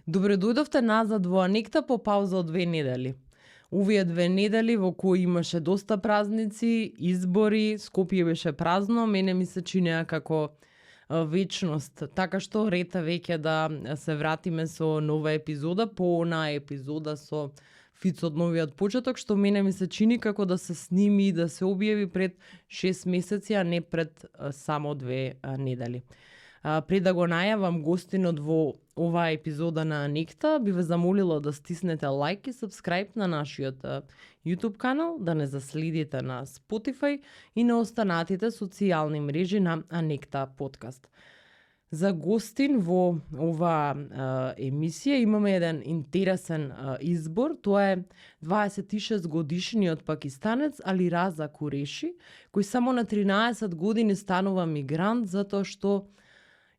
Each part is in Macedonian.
Добре дојдовте назад во Анекта по пауза од 2 недели. Овие 2 недели во кои имаше доста празници, избори, Скопје беше празно, мене ми се чинеа како вечност. Така што ред е веќе да се вратиме со нова епизода, по онаа епизода со Фиц од новиот почеток, што мене ми се чини како да се сними и да се објави пред 6 месеци, а не пред само 2 недели. Пред да го најавам гостинот во оваа епизода на Анекта, би ве замолила да стиснете лайк и сабскрајб на нашиот YouTube канал, да не заследите на Spotify и на останатите социјални мрежи на Анекта подкаст. За гостин во оваа емисија имаме еден интересен избор. Тоа е 26 годишниот пакистанец Алираза Куреши, кој само на 13 години станува мигрант затоа што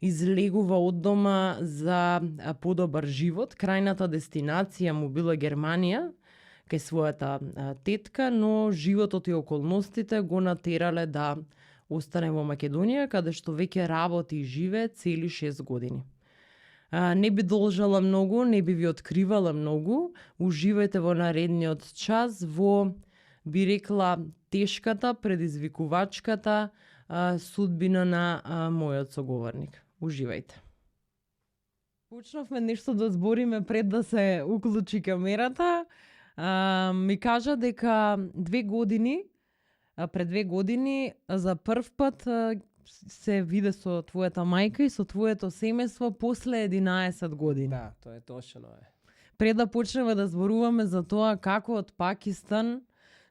излегува од дома за подобар живот. Крајната дестинација му била Германија, кај својата тетка, но животот и околностите го натерале да остане во Македонија, каде што веќе работи и живее цели 6 години. Не би должала многу, не би ви откривала многу. Уживајте во наредниот час во, би рекла, тешката, предизвикувачката судбина на мојот соговорник. Уживајте. Почнавме нешто да збориме пред да се уклучи камерата. Ми кажа дека 2 години, пред 2 години за прв пат се виде со твојата мајка и со твоето семејство после 11 години. Да, тоа е точно е. Пред да почнеме да зборуваме за тоа како од Пакистан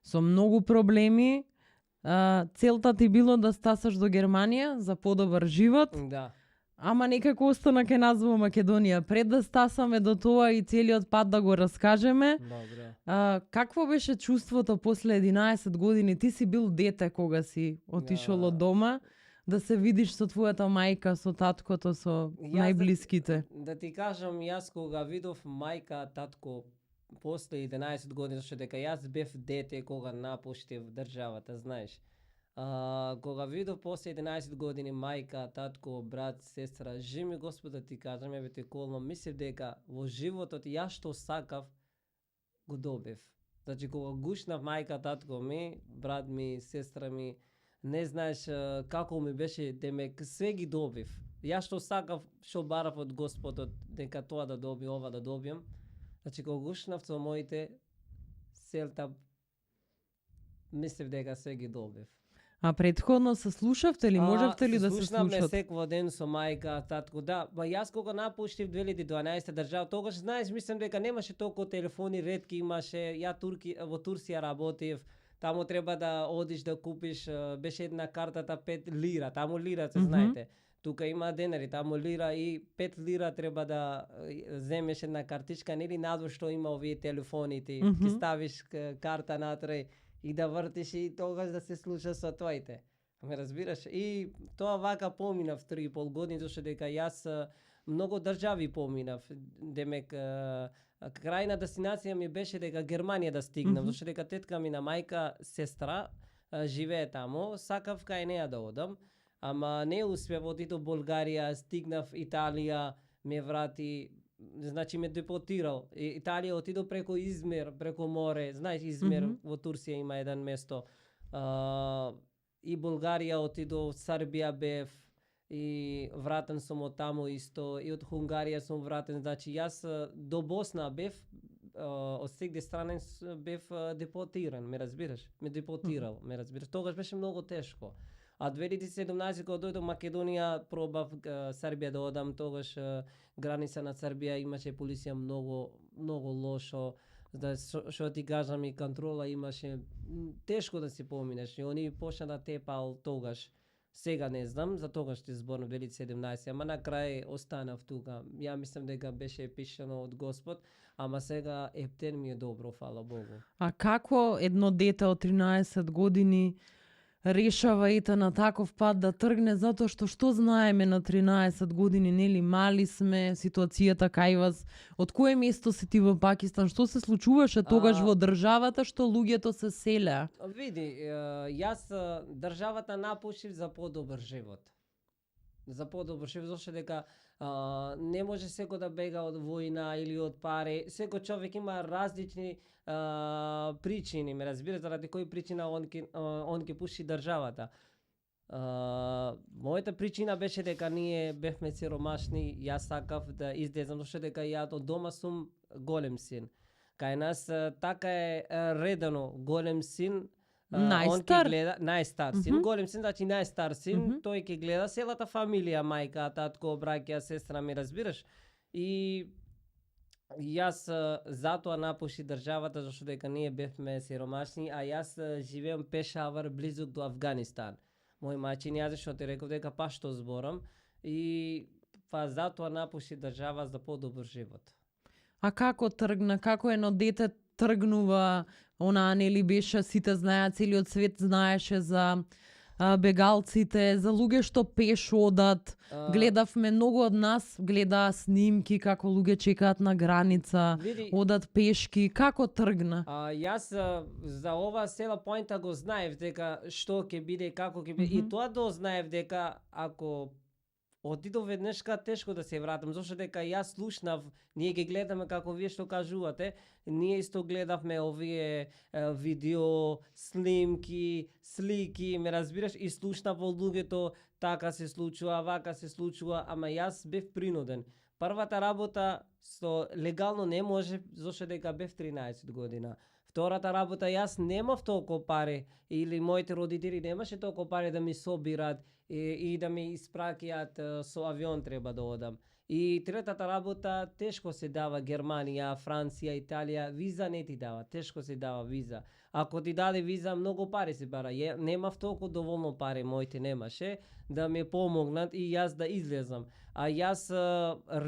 со многу проблеми, целта ти било да стасаш до Германија за подобар живот. Да. Ама некако остана кај нас во Македонија. Пред да стасаме до тоа и целиот пат да го раскажеме, Добре. какво беше чувството после 11 години? Ти си бил дете кога си отишол од дома, да се видиш со твојата мајка, со таткото, со најблиските. Да ти кажам, јас кога видов мајка, татко после 11 години, зашто дека јас бев дете кога напуштив државата, знаеш. Кога видов после 11 години мајка, татко, брат, сестра, живи Господ да ти кажам, еве те колно, мислев дека во животот јас што сакав го добив. Значи кога гушнав мајка, татко ми, брат ми, сестра ми, не знаеш како ми беше, демек све ги добив. Јас што сакав, што барав од Господот, дека тоа да доби, ова да добијам. Значи кога гушнав со моите селта, мислев дека све ги добив. А предходно се слушавте ли, можевте ли да се Слушнавме слушате? секој ден со мајка, татко, да. Ба јас кога напуштив 2012 држава, тогаш знаеш, мислам дека немаше толку телефони, ретки имаше. Ја во Турција работев. Таму треба да одиш да купиш, беше една картата 5 лира, таму лира се знаете. Тука има денари, таму лира и 5 лира треба да земеш една картичка, нели надвор што има овие телефоните, ќе ставиш карта натре и да вртиш и тогаш да се слуша со твоите. Ме разбираш? И тоа вака поминав 3,5 години, зашто дека јас многу држави поминав. Демек крајна дестинација ми беше дека Германија да стигнам, зашто дека тетка ми на мајка, сестра, живее таму, сакав кај неа да одам, ама не успев, отидов Болгарија, стигнав Италија, ме врати, значи ме депортирал. Италија отидов преко Измир, преко море, знаеш Измир во Турција има еден место. И Болгарија отидов, Србија бев, и вратен сум од таму исто, и од Хунгарија сум вратен, значи јас до Босна бев, од секде страни бев депортиран, ме разбираш? Ме депортирал, ме разбираш? Тогаш беше многу тешко. А 2017 кога дојдов Македонија, пробав Србија да одам, тогаш граница на Србија имаше полиција многу лошо, да што ти кажам и контрола имаше, тешко да си поминеш. И они почна да тепал тогаш. Сега не знам, за тогаш ти зборно 2017, ама на крај останав тука. Ја мислам дека беше пишано од Господ, ама сега ептен ми е добро, фала Богу. А како едно дете од 13 години решава ете на таков пат да тргне, затоа што знаеме на 13 години, нели, мали сме, ситуацијата кај вас, од кое место си ти во Пакистан, што се случуваше тогаш во државата што луѓето се селеа? Види, јас државата напуштив за подобар живот. За подобар живот, зашто дека Не може секој да бега од војна или од пари. Секој човек има различни причини, ме разбира, заради кои причина он ќе пушти државата. Мојата причина беше дека ние бевме сиромашни, јас сакав да излезам, зашто дека ја од дома сум голем син. Кај нас така е редено, голем син, он ќе гледа, најстар син, голем син, значи најстар син, тој ќе гледа целата фамилија, мајка, татко, браќа, сестра, ми разбираш? И јас затоа напушти државата, зашто дека ние бевме сиромашни, а јас живеам Пешавар, близок до Афганистан. Мој мачин, јас што ти реков дека пашто зборам и па затоа напушти држава за подобар живот. А како тргна? Како едно дете тргнува, она нели беше, сите знаеа, целиот свет знаеше за бегалците, за луѓе што пеш одат. Гледавме, многу од нас гледа снимки како луѓе чекаат на граница, одат пешки. Како тргна? Јас за ова села поинта го знаев дека што ќе биде, како ќе биде. И тоа знаев дека ако отидов веднешка, тешко да се вратам, зашто дека јас слушнав, ние ги гледаме како вие што кажувате, ние исто гледавме овие видео, снимки, слики, ме разбираш, и слушнав од луѓето, така се случува, вака се случува, ама јас бев принуден. Првата работа со легално не може, зашто дека бев 13 година. Втората работа, јас немав толку пари, или моите родители немаше толку пари да ми собират и да ми испраќаат со авион треба да одам. И третата работа, тешко се дава Германија, Франција, Италија, виза не ти дава, тешко се дава виза. Ако ти даде виза, многу пари се бара. Немав толку доволно пари, моите немаше, да ми помогнат и јас да излезам. А јас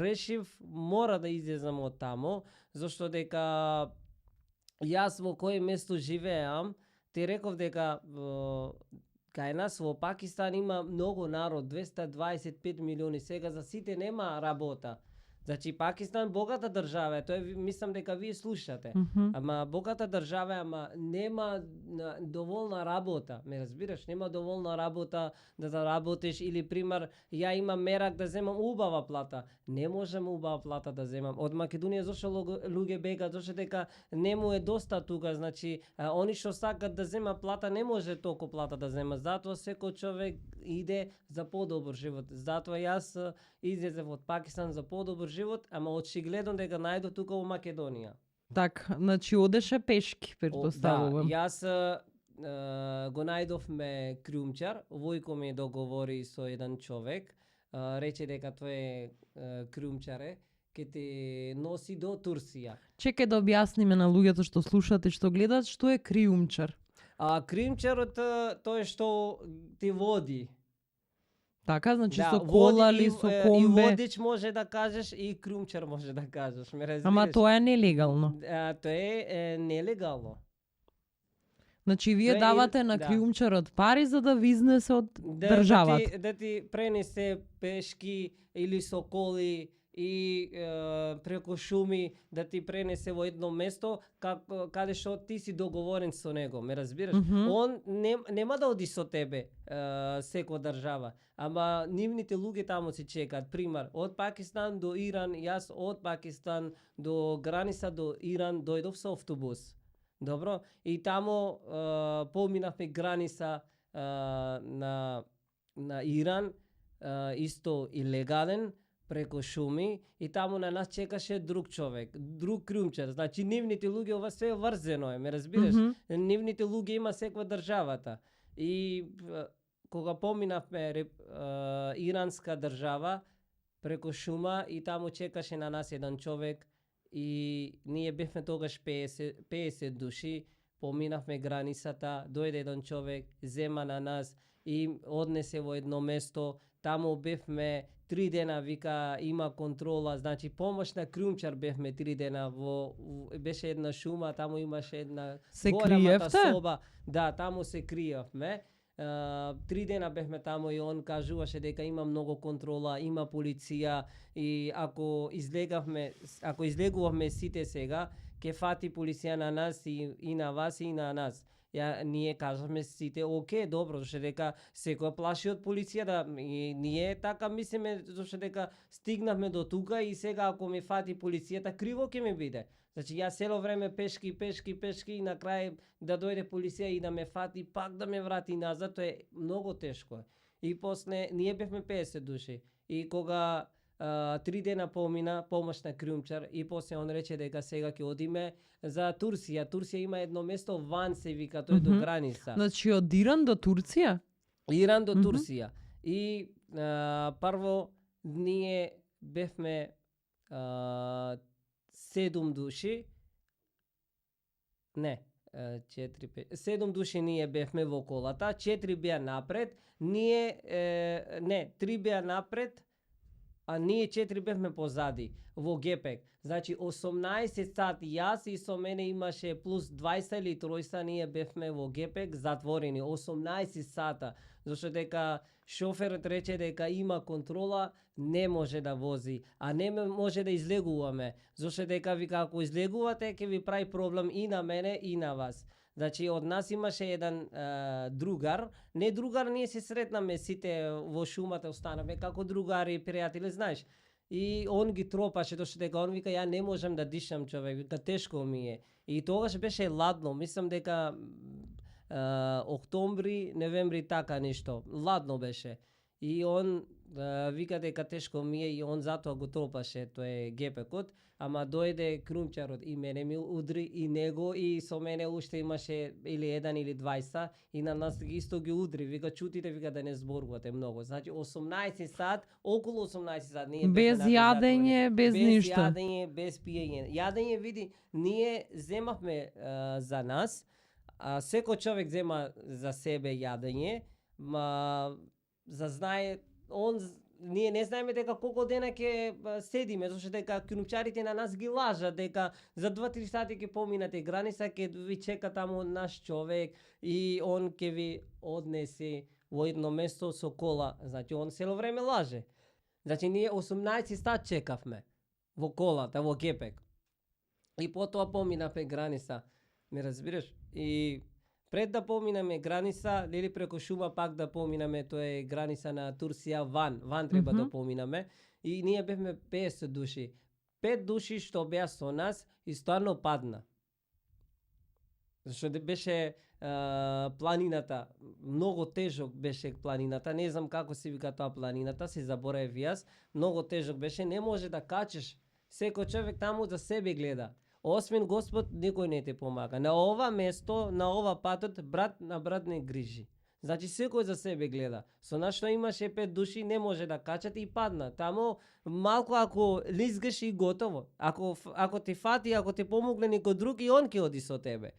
решив, мора да излезам од тамо, зашто дека јас во кој место живеам, ти реков дека кај нас во Пакистан има многу народ, 225 милиони, сега за сите нема работа. Значи Пакистан богата држава, тоа мислам дека вие слушате. Ама богата држава, ама нема доволна работа, ме разбираш? Нема доволна работа да работиш, или пример, ја имам мерак да земам убава плата. Не можам убава плата да земам. Од Македонија зашто луѓе бегат, зашто дека не му е доста тука, значи они што сакат да зема плата не може толку плата да зема. Затоа секој човек иде за подобар живот. Затоа јас излезев од Пакистан за подобар живот, ама очигледно дека најдов тука во Македонија. Так, значи одеше пешки, претпоставувам. Да, јас го најдовме крумчар, Војко ми договори со еден човек, рече дека тој е крумчаре, ќе ти носи до Турција. Чекај да објасниме на луѓето што слушат и што гледат, што е криумчар. Криумчарот тој што ти води. Така, значи со кола или со комбе. И водич може да кажеш, и крумчар може да кажеш, ме разбираш? Ама тоа е нелегално. Тоа е нелегално. Значи вие давате на криумчарот пари за да ви изнесе од државата. Да ти пренесе пешки или со коли и преку шуми да ти пренесе во едно место каде што ти си договорен со него, ме разбираш? Он нема да оди со тебе секоја држава, ама нивните луѓе таму се чекаат. Пример, од Пакистан до Иран, јас од Пакистан до граница до Иран дојдов со автобус. Добро? И таму поминавме граница на Иран, исто илегален, преку шуми, и таму на нас чекаше друг човек, друг криумчар. Значи нивните луѓе, ова све врзено е, ме разбираш? Нивните луѓе има секоја државата. И кога поминавме иранска држава преку шума, и таму чекаше на нас еден човек, и ние бевме тогаш 50 души, поминавме границата, дојде еден човек, зема на нас и однесе во едно место. Таму бевме 3 дена, вика, има контрола, значи помошна криумчар бевме 3 дена, беше една шума, таму имаше една големата соба. Да, таму се криевме. 3 дена бевме таму и он кажуваше дека има многу контрола, има полиција, и ако излегувавме сите сега, ќе фати полиција на нас и на вас и на нас. ние кажавме сите оке, добро, зашто дека секој плаши од полицијата и ние така мислиме зашто дека стигнавме до тука и сега ако ме фати полицијата криво ќе ми биде. Значи јас цело време пешки и на крај да дојде полиција и да ме фати, пак да ме врати назад, тоа е многу тешко. И после ние бевме 50 души и кога 3 дена помина помош на криумчар и после он рече дека сега ќе одиме за Турција. Турција има едно место Ван се вика, тоа е до граница. Значи од Иран до Турција? Иран до Турција. И прво ние бевме 7 души. Не, 4, 5, 7 души ние бевме во колата, 4 беа напред, ние, не, 3 беа напред, а ние 4 бевме позади, во гепек. Значи 18 сати јас и со мене имаше плюс 20 или 30, ние бевме во гепек затворени, 18 сата, зашто дека шоферот рече дека има контрола, не може да вози, а не може да излегуваме, зашто дека вика ако излегувате ќе ви прави проблем и на мене и на вас. Значи од нас имаше еден другар, не другар, ние се сретнаме сите во шумата, останаме како другари и пријатели, знаеш. И он ги тропаше, зашто дека он вика ја не можам да дишам човек, вика тешко ми е. И тогаш беше ладно, мислам дека октомври, новември така нешто, ладно беше. И он вика дека тешко ми е и он затоа го тропаше, тоа е гепекот, ама дојде крумчарот и мене ми удри и него и со мене уште имаше или 1 или 20 и на нас исто ги удри, вика чутите, вика да не зборувате многу. Значи 18 сат, околу 18 сат ние без јадење, без ништо. Без јадење, без пиење. Јадење види, ние земавме за нас, секој човек зема за себе јадење, ма за знае он ние не знаеме дека колку дена ќе седиме, зашто дека крумчарите на нас ги лажат дека за 2-3 сати ќе поминате граница, ќе ви чека таму наш човек и он ќе ви однесе во едно место со кола. Значи он цело време лаже. Значи ние 18 сат чекавме во колата, во гепек. И потоа поминавме граница. Ме разбираш? И пред да поминаме граница, или преку шума пак да поминаме, тоа е граница на Турција, Ван треба да поминаме. И ние бевме 50 души. 5 души што беа со нас и стварно падна. Зашто беше планината, многу тежок беше планината, не знам како се вика тоа планината, се заборавив јас, многу тежок беше, не може да качеш. Секој човек таму за себе гледа. Освен Господ, никој не те помага. На ова место, на ова патот, брат на брат не грижи. Значи секој за себе гледа. Со нас што имаше 5 души, не може да качат и падна. Таму малку ако лизгаш и готово. Ако те фати, ако те помогне некој друг и он ќе оди со тебе.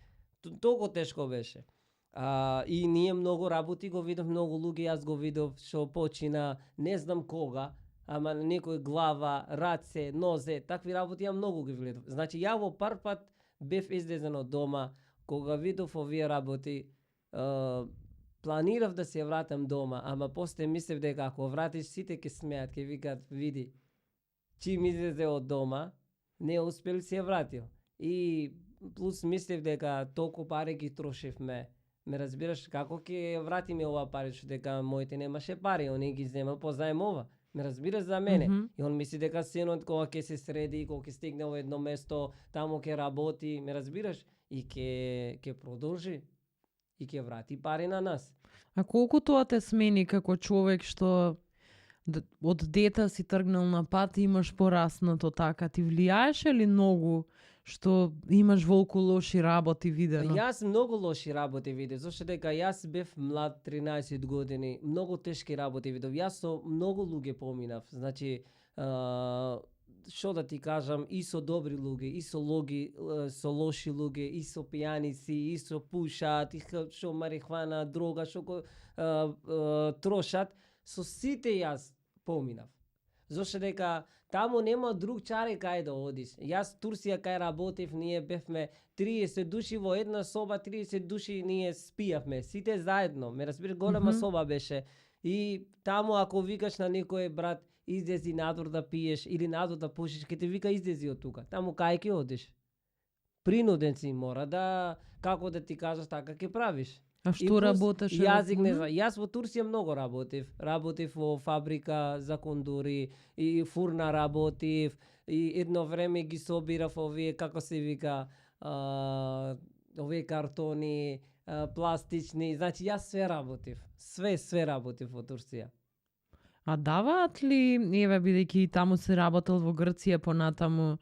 Толку тешко беше. И ние многу работи го видов, многу луѓе јас го видов што почина, не знам кога, ама на некој глава, раце, нозе, такви работи ја многу ги видов. Значи ја во пар пат бев излезен од дома, кога видов овие работи, планирав да се вратам дома, ама после мислев дека ако вратиш сите ќе смеат, ќе викат види, чим излезе од дома, не успел се вратил. И плюс мислев дека толку пари ги трошевме. Ме разбираш како ќе вратиме ова пари, што дека моите немаше пари, они ги земал по заемова. Ме разбираш за мене. И он мисли дека синот кога ќе се среди, кога ќе стигне во едно место, таму ќе работи, ме разбираш, и ќе продолжи и ќе врати пари на нас. А колку тоа те смени како човек што од дета си тргнал на пат и имаш пораснато така, ти влијаеше ли многу што имаш волку лоши работи видено? Јас многу лоши работи видев, зашто дека јас бев млад 13 години, многу тешки работи видов. Јас со многу луѓе поминав. Значи, што да ти кажам, и со добри луѓе, и со лоши луѓе, и со пијаници, и со пушат, и што марихуана, дрога, што го трошат, со сите јас поминав. Зашто дека таму нема друг чаре кај да одиш. Јас Турција кај работев, ние бевме 30 души во една соба, 30 души ние спијавме, сите заедно. Ме разбираш, голема соба беше. И таму ако викаш на некој брат, излези надвор да пиеш или надвор да пушиш, ќе те вика излези од тука. Таму кај ќе одиш? Принуден си мора да, како да ти кажеш, така ќе правиш. А И што плюс работеше? јазик не знам. Јас во Турција многу работив. Работив во фабрика за кондури и фурна работив и едно време ги собирав овие како се вика овие картони, пластични. Значи јас све работив. Све работив во Турција. А даваат ли, еве бидејќи и таму се работел во Грција понатаму,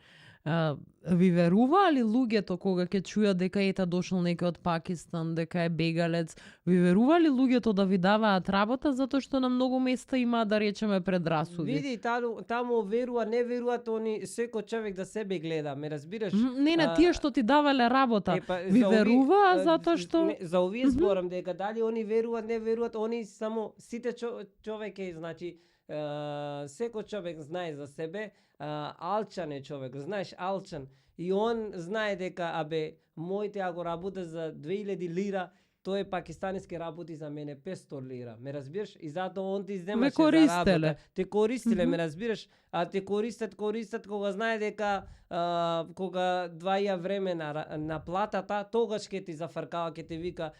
ви веруваа ли луѓето кога ќе чујат дека ета дошол некој од Пакистан, дека е бегалец, ви веруваа ли луѓето да ви даваат работа затоа што на многу места има да речеме предрасуди? Види, таму верува, не веруваат они, секој човек да себе гледа, ме разбираш? Не, тие што ти давале работа, ви за овие- веруваа затоа што... не, за овие зборам дека дали они веруваат, не веруваат, они само сите човек е, значи секој човек знае за себе, алчан е човек, знаеш, алчан. И он знае дека, моите ако работа за 2000 лира, тој пакистански работи за мене 500 лира, ме разбираш? И затоа он ти земаше за работа. Те користеле, ме разбираш? А те користат кога знае дека кога дваја време на платата, тогаш ќе ти зафркава, ќе ти вика,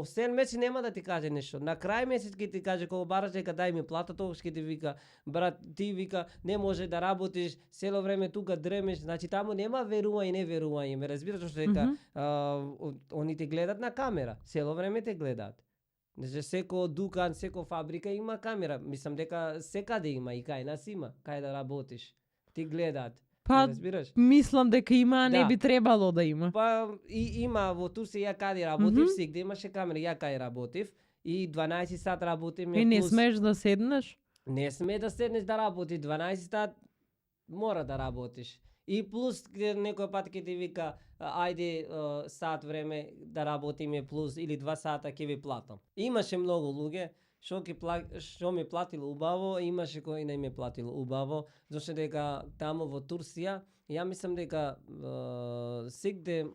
сен месец нема да ти каже нешто. На крај месец ќе ти каже кога бараш дека дај ми плата, тогаш ќе ти вика, брат, ти вика не може да работиш, цело време тука дремеш, значи таму нема верување и не верување, ме разбираш што дека они те гледат на камера, цело време те гледаат. Значи секој дукан, секој фабрика има камера, мислам дека секаде има и кај нас има, кај да работиш. Ти гледаат. Па, разбираш? мислам дека има, а не Да. би требало да има. Па и има во Турција, ја каде работив, сегде имаше камера, ја кај работив и 12 сат работим. И не смеш да седнеш? Не сме да седнеш да работи, 12 сат мора да работиш. И плюс некој пат ќе ти вика, ајде сат време да работиме плюс или 2 сата ќе ви платам. Имаше многу луѓе што ми платило убаво, имаше кој не ми платило убаво, зашто дека таму во Турција, ја мислам дека сегде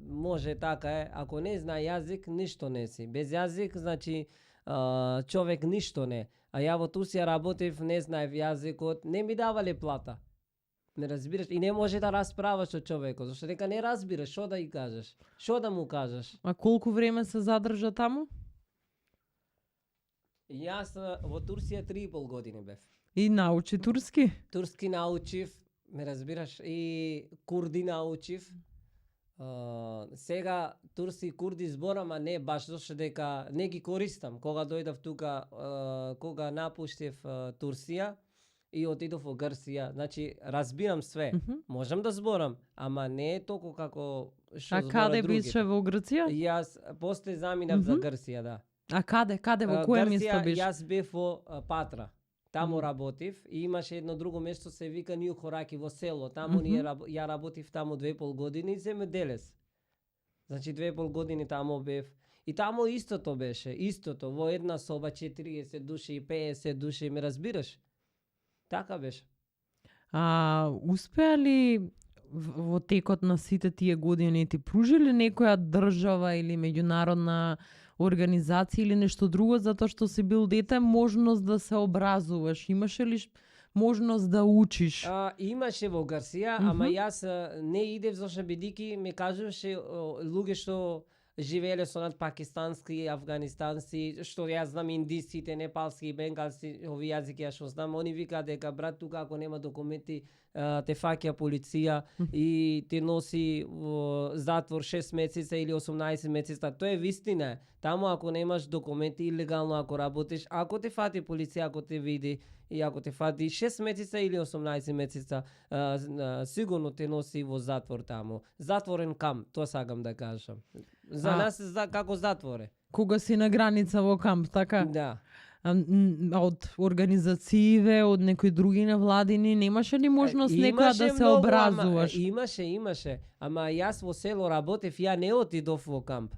може така е, ако не знае јазик, ништо не си. Без јазик, значи човек ништо не. А ја во Турција работев, не знаев јазикот, не ми давале плата. Не разбираш и не може да расправаш со човекот, зашто дека не разбираш што да ја кажеш, што да му кажеш. А колку време се задржа таму? Јас во Турција 3,5 години бев. И научи турски? Турски научив, ме разбираш, и курди научив. Сега турски курди зборам, а не баш зашто дека не ги користам. Кога дојдов тука, кога напуштив Турција и отидов во Грција, значи разбирам све. Можам да зборам, ама не е толку како што А зборат каде другите. беше во Грција? Јас после заминав за Грција, да. А каде, во кое место беше? Јас бев во Патра. Таму работив и имаше едно друго место се вика Нью Хораки во село. Таму ја работив таму 2,5 години и земјоделец. Значи 2,5 години таму бев. И таму истото беше, истото. Во една соба 40 души и 50 души, ме разбираш? Така беше. А успеа ли во текот на сите тие години ти пружили некоја држава или меѓународна организација или нешто друго затоа што си бил дете можност да се образуваш? Имаше ли можност да учиш? Имаше во Грција, ама јас не идев зашто бидејќи ме кажуваше луѓе што живееле со над пакистански, афганистанци, што јас знам индисците, непалски, бенгалски, овие јазики ја што знам, они викаат дека брат тука ако нема документи те фаќа полиција и те носи во затвор 6 месеца или 18 месеца. Тоа е вистина. Таму ако немаш документи илегално ако работиш, ако те фати полиција, ако те види и ако те фати 6 месеца или 18 месеца, сигурно те носи во затвор таму. Затворен камп, тоа сакам да кажам. За нас како затворе. Кога си на граница во камп, така? Да. Од организацииве, од некои други невладини, немаше ли можност некоја да се образуваш? Имаше. Ама јас во село работев, ја не отидов во камп.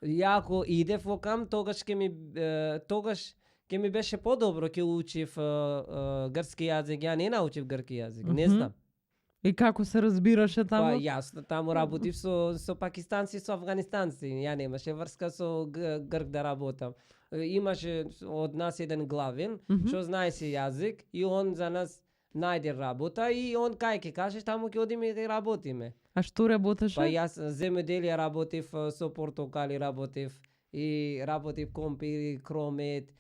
Ја ако идев во камп, тогаш ќе ми беше подобро, ќе учив грчки јазик. Ја не научив грчки јазик, не знам. И како се разбираше таму? Па јас таму работив со пакистанци, со афганистанци. Ја немаше врска со грк да работам. Имаше од нас еден главен, што знае си јазик и он за нас најде работа и он кај ќе кажеш таму ќе одиме и работиме. А што работеше? Па јас земјоделие работев, со портокали работев и работев компири, кромет,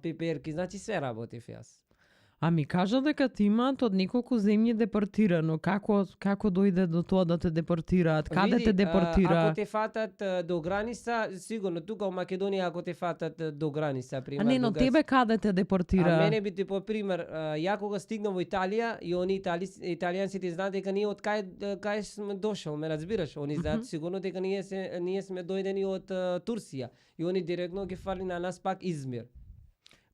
пиперки, значи све работев јас. А ми кажа дека ти имаат од неколку земји депортирано. Како дојде до тоа да те депортираат? Каде Види, те депортира? Ако те фатат до граница, сигурно тука во Македонија ако те фатат до граница, пример. А не, но тебе каде те депортира? А мене би ти по пример, ја кога стигнав во Италија и они италијанците знаат дека ние од кај сме дошол, ме разбираш? Они знаат сигурно дека ние сме дојдени од Турција и они директно ги фали на нас пак Измир.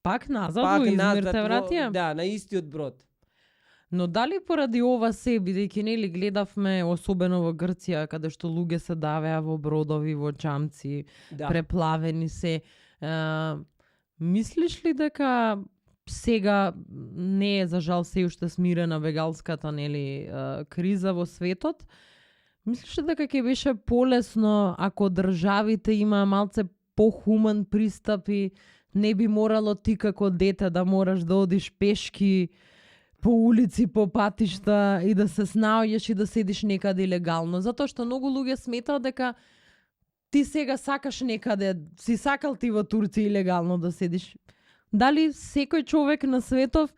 Пак назад во Измир те вратија? Да, на истиот брод. Но дали поради ова се, бидејќи нели гледавме особено во Грција каде што луѓе се давеа во бродови, во чамци, преплавени се. Мислиш ли дека сега не е за жал се уште смирена бегалската нели криза во светот? Мислиш ли дека ќе беше полесно ако државите имаа малце похуман пристап и не би морало ти како дете да мораш да одиш пешки по улици, по патишта и да се снаоѓаш и да седиш некаде илегално. Затоа што многу луѓе сметаат дека ти сега сакаш некаде, си сакал ти во Турција илегално да седиш. Дали секој човек на светов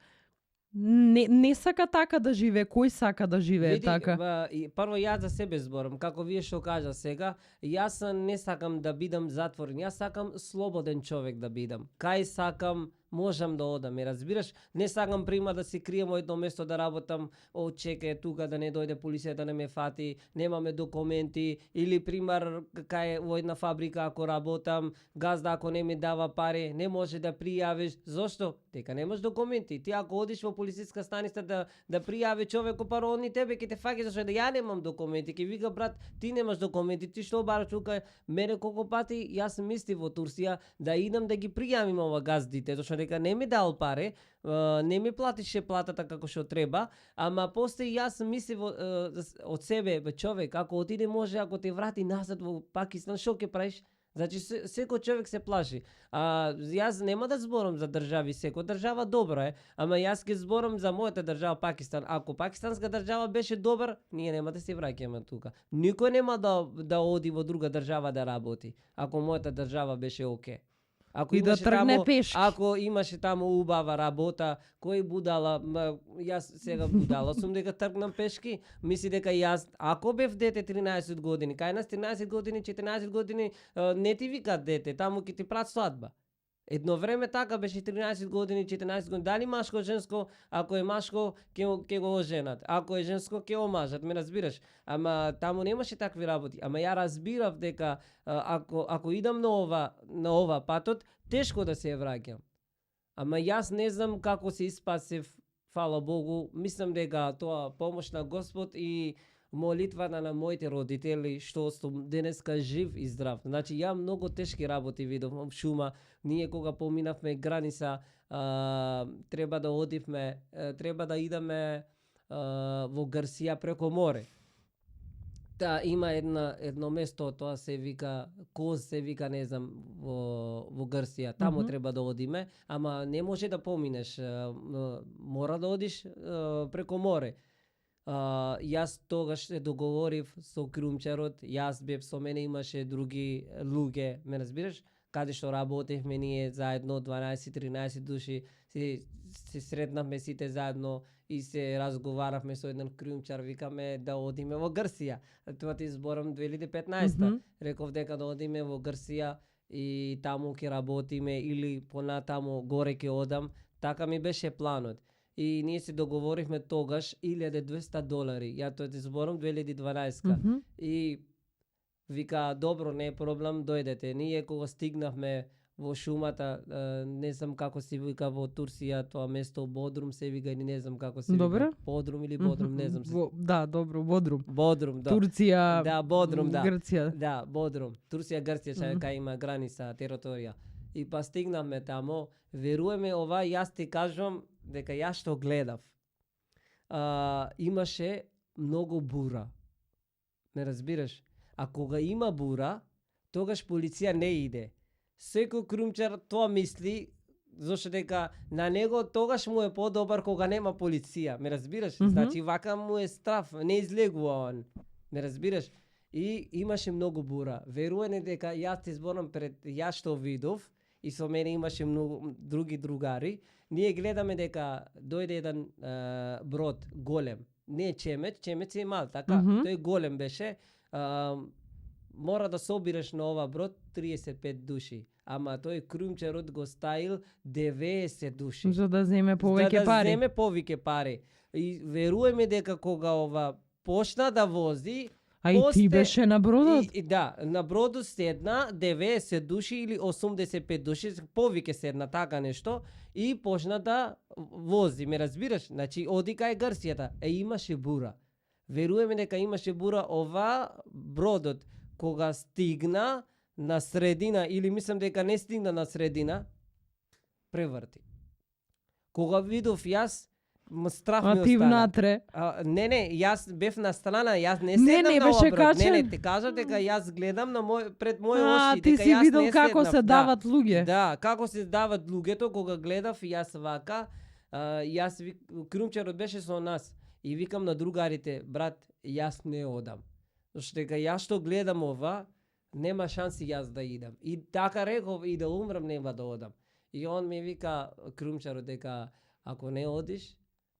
не сака така да живее? Кој сака да живее така? Прво јас за себе зборам, како вие што кажа сега, јас не сакам да бидам затворен, јас сакам слободен човек да бидам. Кај сакам можам да одам, ме разбираш? Не сакам прима да се крием во едно место да работам, чекај тука да не дојде полицијата да не ме фати, немаме документи, или пример кај во една фабрика ако работам, газда ако не ми дава пари, не може да пријавиш. Зошто? Дека немаш документи. Ти ако одиш во полициска станица да пријави човеко, паро они тебе ќе те фаќа зашто да ја немам документи, ќе вика брат, ти немаш документи, ти што бараш тука? Мене колку пати јас мисли во Турција да идам да ги пријавим ова газдите, зашто дека не ми дал пари, не ми платише платата како што треба, ама после јас мисли од себе, човек, ако отиде може, ако те врати назад во Пакистан, што ќе правиш? Значи секој човек се плаши. Јас нема да зборам за држави, секој држава добра е, ама јас ќе зборам за мојата држава Пакистан. Ако пакистанска држава беше добар, ние нема да се враќаме тука. Никој нема да оди во друга држава да работи, ако мојата држава беше окей. Ако и да тргне пешки. Ако имаше таму убава работа, кој будала, јас сега будала сум дека тргнам пешки, мисли дека јас, ако бев дете 13 години, кај нас 13 години, 14 години, не ти викат дете, таму ќе ти прат свадба. Едно време така беше 13 години, 14 години, дали машко, женско, ако е машко, ќе го оженат, ако е женско, ќе омажат, ме разбираш. Ама таму немаше такви работи. Ама ја разбирав дека ако идам на ова патот, тешко да се враќам. Ама јас не знам како се испасев, фала Богу, мислам дека тоа помош на Господ и молитвата на моите родители што сум денеска жив и здрав. Значи ја многу тешки работи видов во шума. Ние кога поминавме граница, треба да одивме, треба да идеме во Грција преко море. Има едно место, тоа се вика Коз, се вика, не знам, во Грција. Таму треба да одиме, ама не може да поминеш, мора да одиш преко море. Јас тогаш се договорив со крумчарот, јас бев, со мене имаше други луѓе, ме разбираш, каде што работевме ние заедно, 12-13 души, се сретнавме сите заедно и се разговаравме со еден крумчар, викаме да одиме во Грција. Тоа ти зборам 2015-та. Реков дека да одиме во Грција и таму ќе работиме или понатаму горе ќе одам. Така ми беше планот. И ние се договоривме тогаш $1200. Ја тоа ти зборам 2012. И вика, добро, не е проблем, дојдете. Ние кога стигнавме во шумата, не знам како се вика во Турција, тоа место Бодрум се вика, не знам како се вика. Бодрум или Бодрум, не знам. Да, добро, Бодрум. Бодрум, да. Турција, да, Бодрум, да. Грција. Да, Бодрум. Турција, Грција, кај има граница, територија. И па стигнавме тамо, веруваме ова, јас ти кажувам дека јас што гледав. Имаше многу бура. Не разбираш? А кога има бура, тогаш полиција не иде. Секој крумчар тоа мисли, Зошто дека на него тогаш му е подобар кога нема полиција, ме разбираш? Мгм. Значи вака му е страф, не излегува он. Ме разбираш? И имаше многу бура. Веруваме дека јас ти зборам пред јас што видов и со мене имаше многу други другари. Ние гледаме дека дојде еден брод голем. Не чемеч, чемеч е мал, така? Мгм. Тој голем беше. Мора да собираш на ова брод 35 души. Ама тој крумчарот го стаил 90 души. За да земе За повеќе да пари. земе повеќе пари. И веруваме дека кога ова почна да вози, А и ти беше на бродот? Да, на бродот седна 90 души или 85 души, повеќе седна така нешто и почна да вози, ме разбираш? Значи оди кај Грцијата, имаше бура. Веруваме дека имаше бура, ова бродот кога стигна на средина или мислам дека не стигна на средина, преврти. Кога видов јас, страф ми А ти остана. внатре? Не, јас бев на страна, јас не Не, седнам не на беше ова брод. Не, качен. ти кажав дека јас гледам на пред мој А, очи, ти дека си јас видел не како седнав, се дават луѓе. Да, како се дават луѓето, кога гледав јас вака, јас крумчарот беше со нас и викам на другарите, брат, јас не одам. Зашто дека јас што гледам ова, нема шанси јас да идам. И така реков и да умрам нема да одам. И он ми вика крумчарот дека ако не одиш,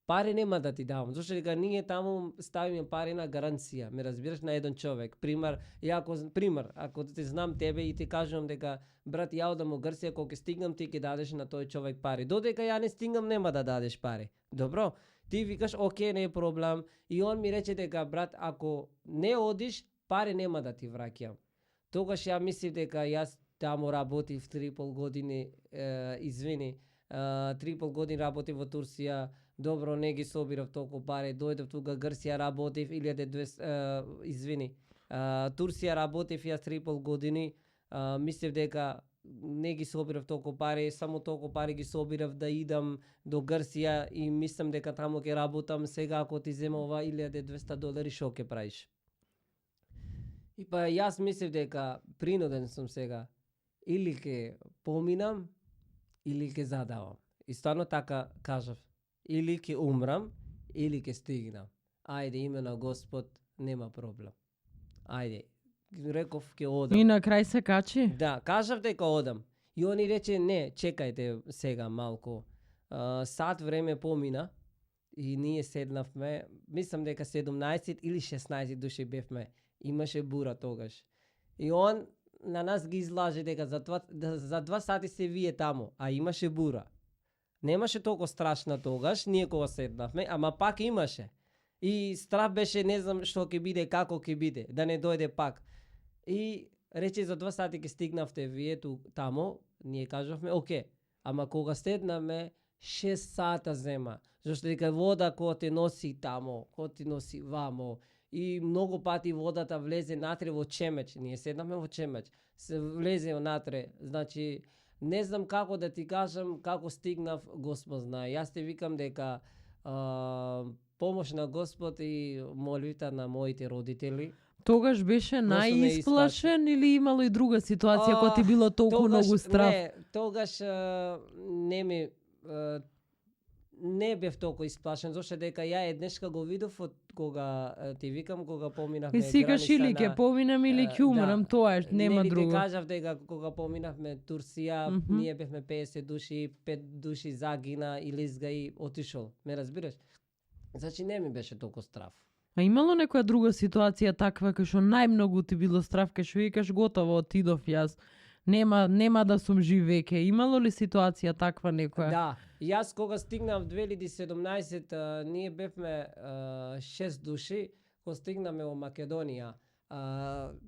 пари нема да ти давам. Зашто дека ние таму ставиме пари на гаранција, ме разбираш, на еден човек. Пример, ако те знам тебе и ти кажувам дека брат ја одам во Грција, кога ќе стигнам ти ќе дадеш на тој човек пари. Додека ја не стигнам нема да дадеш пари. Добро? Ти викаш оке, не е проблем. И он ми рече дека брат, ако не одиш, пари нема да ти враќам. Тогаш ја мислив дека јас таму работив 3,5 години, 3,5 години работив во Турција, добро, не ги собирав толку пари, дојдов тука Грција работив, 1200, Турција работив јас 3,5 години, мислев дека не ги собирав толку пари, само толку пари ги собирав да идам до Грција и мислам дека таму ќе работам. Сега ако ти зема ова $1200, шо ќе правиш? И па јас мислев дека принуден сум сега, или ќе поминам, или ќе задавам. И стварно така кажав. Или ќе умрам, или ќе стигнам. Ајде, име на Господ, нема проблем. Ајде, реков ќе одам. И на крај се качи? Да, кажав дека одам. И они рече, не, чекајте сега малку. Сат време помина и ние седнавме, мислам дека 17 или 16 души бевме. Имаше бура тогаш. И он на нас ги излаже дека за 2 сати се вие таму, а имаше бура. Немаше толку страшна тогаш, ние кога седнавме, ама пак имаше. И страх беше, не знам што ќе биде, како ќе биде, да не дојде пак. И рече за 2 сати ќе стигнавте вие таму, ние кажавме, оке, ама кога седнаме, 6 сата зема, зашто дека вода која те носи таму, која ти носи вамо, и многу пати водата влезе натре во Чемеч, ние седнавме во Чемеч, се влезе натре, значи, не знам како да ти кажам, како стигнав, Господ знае. Јас те викам дека помош на Господ и молитва на моите родители. Тогаш беше најисплашен или имало и друга ситуација која ти било толку многу страв? Не, тогаш не бев толку исплашен, зашто дека ја еднешка го видов од кога ти викам, кога поминавме И сикаш или ќе поминам или ќе умрам, тоа е, нема друго. Ти кажав дека кога поминавме Турција, ние бевме 50 души, 5 души загина или изгаи отишол, ме разбираш? Значи не ми беше толку страв. А имало некоја друга ситуација таква кај што најмногу ти било страв, кај што викаш готово отидов јас, нема да сум жив веќе. Имало ли ситуација таква некоја? Да, јас кога стигнав 2017, ние бевме 6 души, кога стигнаме во Македонија,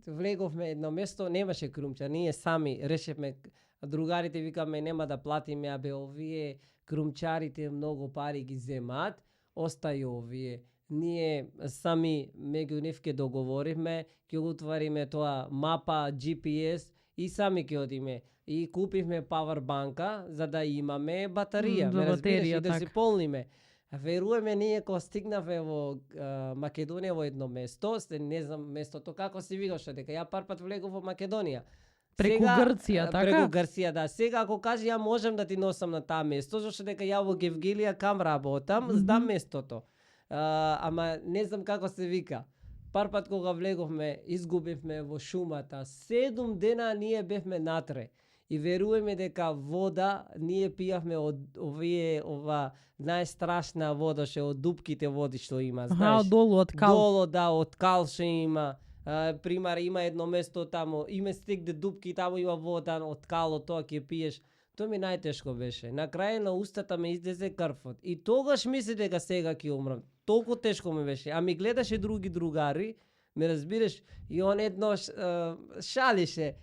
влеговме едно место, немаше крумчар, ние сами решивме, другарите викаме нема да платиме, абе овие крумчарите многу пари ги земаат, остај овие. Ние сами меѓу нив ке договоривме, ќе утвариме тоа мапа, GPS и сами ќе одиме. И купивме пауербанка за да имаме батерија, ме разбираш, и да се полниме. Веруваме, ние кога стигнавме во Македонија во едно место, не знам местото како се викаше, дека ја парпат влегов во Македонија. Преку Сега, Грција, така? Преку Грција, да. Сега ако кажи ја можам да ти носам на таа место, зашто дека ја во Гевгелија кам работам, знам местото. Ама не знам како се вика. Пар пат кога влеговме, изгубивме во шумата, 7 дена ние бевме натре. И веруваме дека вода, ние пијавме од ова најстрашна вода ше од дупките води што има, знаеш. од долу, од кал. Долу, да, од кал ше има. Пример, има едно место таму, име стигде дупки, таму има вода од кало, тоа ќе пиеш. Тоа ми најтешко беше. На крај на устата ме излезе крвот. И тогаш мисли дека сега ќе умрам. Толку тешко ми беше. А ми гледаше други другари, ме разбираш, и он еднош шалише.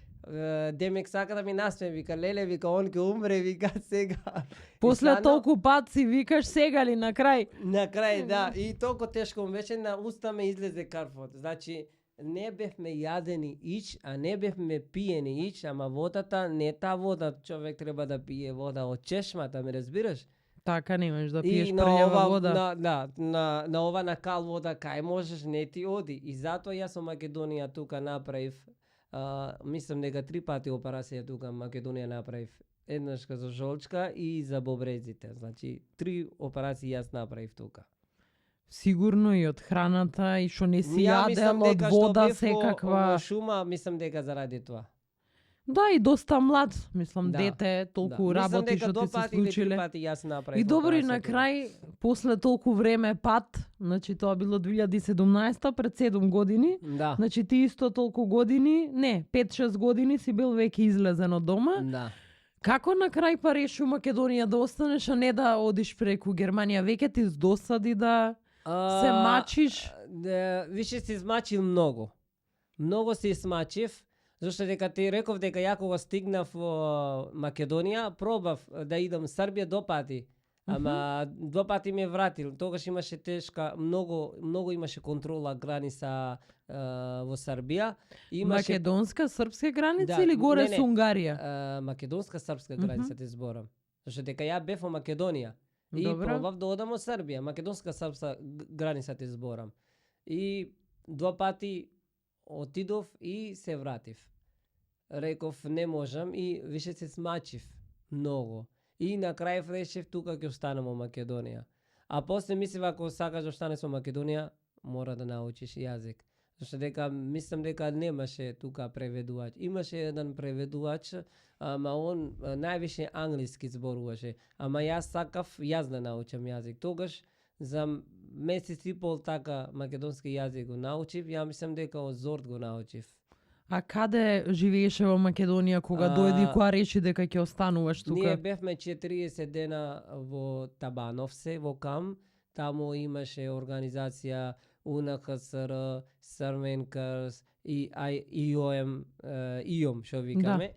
Демек сака да ми насме, вика, леле, вика, он ќе умре, вика, сега. После толку пат си викаш сега ли на крај? На крај, да. И толку тешко ми беше, на уста ме излезе крвот. Значи, не бевме јадени ич, а не бевме пиени ич, ама водата, не таа вода, човек треба да пие вода од чешмата, ме разбираш? Така немаш да пиеш И на прљава ова вода. на ова на кал вода кај можеш не ти оди. И затоа јас со Македонија тука направив, мислам дека 3 пати операција тука Македонија направив. Еднаш за жолчка и за бобрезите. Значи 3 операции јас направив тука. Сигурно и од храната, и што не си Ја јадел, мислам од дека што вода бев секаква. во шума, мислам дека заради тоа. Да, и доста млад, мислам, Да, дете, толку Мислам работи дека што до ти се пати или 3 случиле. пати јас направив. И добро и операција на тука. крај, после толку време пат, значи тоа било 2017 пред 7 години, Да. значи ти исто толку години, не, 5-6 години си бил веќе излезен од дома. Да. Како на крај па реши Македонија да останеш, а не да одиш преку Германија? Веќе ти досади да се мачиш? Више се измачил многу. Многу се измачив, зашто дека ти реков дека ја кога стигнав во Македонија, пробав да идам Србија до пати. Ама до пати ме вратил. Тогаш имаше тешка, многу имаше контрола граница во Србија. Имаше Македонска, српска граница Да, или горе не, со Унгарија? македонска српска граница ти зборам. Зашто дека ја бев во Македонија. И Добро. пробав да одам во Србија, македонска српска граница ти зборам. И 2 пати отидов и се вратив. Реков не можам и више се смачив многу. И на крај решив тука ќе останам во Македонија. А после мислев ако сакаш да останеш во Македонија, мора да научиш јазик. Зашто дека мислам дека немаше тука преведувач. Имаше еден преведувач, ама он највише англиски зборуваше. Ама јас сакав јас да научам јазик. Тогаш за месец и пол така македонски јазик го научив. Ја мислам дека од Зорд го научив. А каде живееше во Македонија кога дојди и кога реши дека ќе остануваш тука? Ние бевме 40 дена во Табановсе, во Кам. Таму имаше организација УНХСР, Срменкърс и ИОМ, што викаме.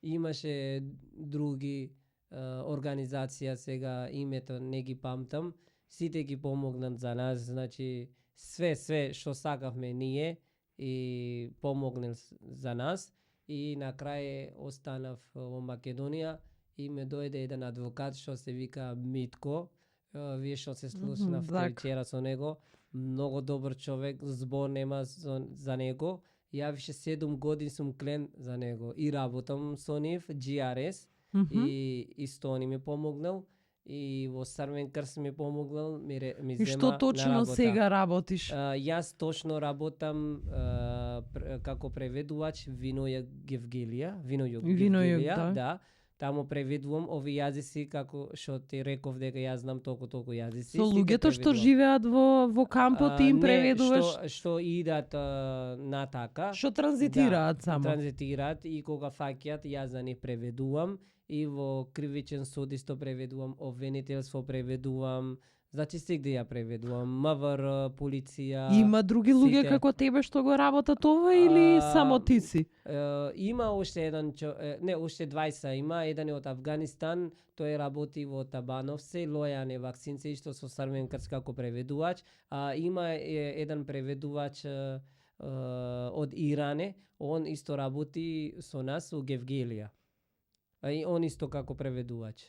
Имаше други организација, сега името не ги памтам. Сите ги помогнат за нас, значи све што сакавме ние и помогнал за нас. И на крај останав во Македонија и ме дојде еден адвокат што се вика Митко. Вие што се слушнавте вчера со него. Многу добар човек, збор нема за него. Ја више 7 години сум клен за него и работам со нив, GRS, и исто они ми помогнал. И во Срменкърс ми помогнал, ми зема И што точно сега работиш? Јас точно работам како преведувач Винојуг Гевгелија, Винојуг, да. Таму преведувам ови јазици како што ти реков дека јас знам толку јазици. Со луѓето што живеат во кампот им преведуваш? Не, што идат натака. Што транзитираат само. Транзитираат и кога фаќаат јас за нив преведувам и во кривичен суд исто преведувам, обвинителство преведувам. Значи сегде ја преведувам, МВР, полиција. Има други луѓе како тебе што го работат ова или само ти си? Има уште еден не, уште 20 има, еден е од Афганистан, тој работи во Табановсе, Лојан е вакцинце исто со Срменкърс како преведувач, има еден преведувач од Иране, он исто работи со нас во Гевгелија. И он исто како преведувач.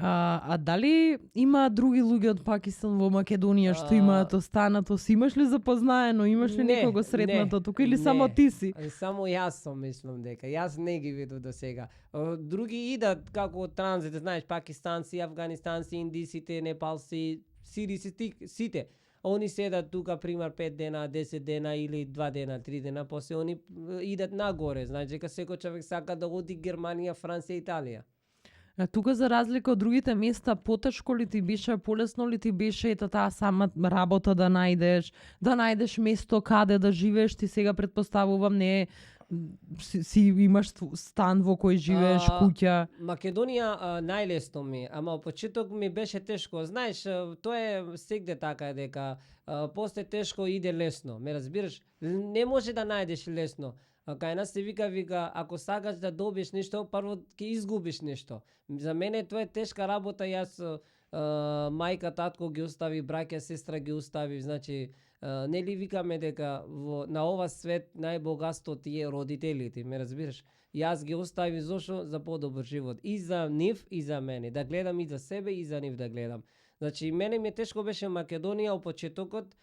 А дали има други луѓе од Пакистан во Македонија што имаат останато? Си имаш ли запознаено? Имаш ли некого сретнато тука или само ти си? Само јас сум, мислам дека. Јас не ги видов до сега. Други идат како транзит, знаеш, пакистанци, афганистанци, индисите, непалци, сирици, сите. Они седат тука, пример, 5 дена, 10 дена или 2 дена, 3 дена, после они идат нагоре. Знаеш, дека секој човек сака да оди Германија, Франција, Италија. Тука за разлика од другите места, потешко ли ти беше, полесно ли ти беше ета таа сама работа да најдеш место каде да живееш? Ти сега предпоставувам не си имаш стан во кој живееш, куќа. Македонија најлесно ми, ама од почеток ми беше тешко. Знаеш, тоа е сегде така дека после тешко иде лесно. Ме разбираш? Не може да најдеш лесно. Кај нас се вика, ако сакаш да добиеш нешто, прво ќе изгубиш нешто. За мене тоа е тешка работа, јас мајка, татко ги остави, браќа, сестра ги остави, значи нели викаме дека на ова свет најбогатство ти е родителите, ме разбираш? Јас ги остави зошто? За подобар живот. И за нив, и за мене. Да гледам и за себе, и за нив да гледам. Значи, мене ми тешко беше Македонија од почетокот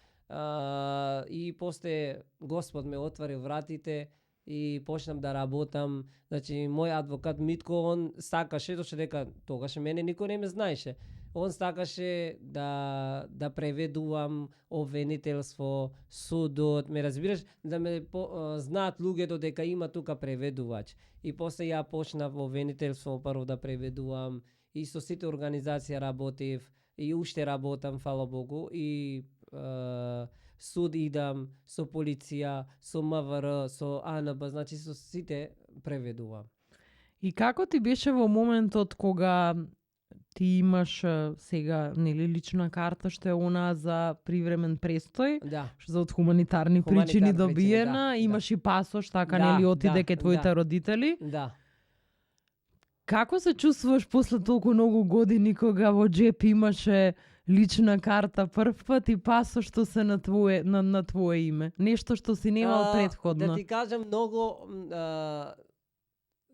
и после Господ ме отвори вратите и почнам да работам. Значи, мој адвокат Митко, он сакаше, зашто дека тогаш мене никој не ме знаеше. Он сакаше да преведувам обвинителство, судот, ме разбираш, да ме знаат луѓето дека има тука преведувач. И после ја почнав обвинителство прво да преведувам и со сите организации работев и уште работам, фала Богу, и суд идам, со полиција, со МВР, со АНБ, значи со сите преведувам. И како ти беше во моментот кога ти имаш сега нели лична карта што е она за привремен престој, да, што за од хуманитарни причини добиена, имаш и пасош, така нели отиде кај твоите родители? Да. Како се чувствуваш после толку многу години кога во джеп имаше лична карта прв пат и пасош што се на твое име? Нешто што си немал предходно. Да ти кажам, многу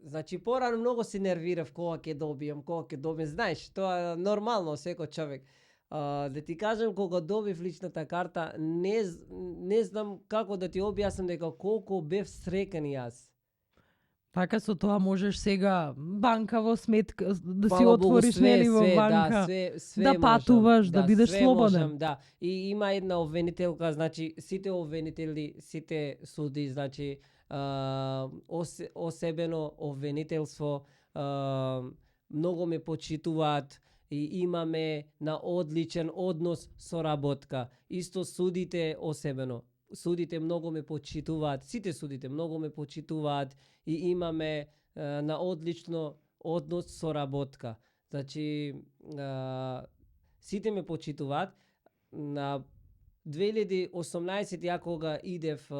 значи порано многу се нервирав кога ќе добијам. Знаеш, тоа е нормално секој човек. Да ти кажам, кога добив личната карта, не знам како да ти објаснам дека колку бев среќен јас. Така со тоа можеш сега банка во сметка да си отвориш нели во банка, да патуваш, да бидеш слободен. Можам, да. И има една обвинителка, значи сите обвинители, сите суди, значи осебено обвинителство, многу ме почитуваат и имаме на одличен однос со работка. Исто судите осебено. Судите многу ме почитуваат, сите судите многу ме почитуваат и имаме на одлично однос со работка. Значи, сите ме почитуваат. На 2018 ја кога идев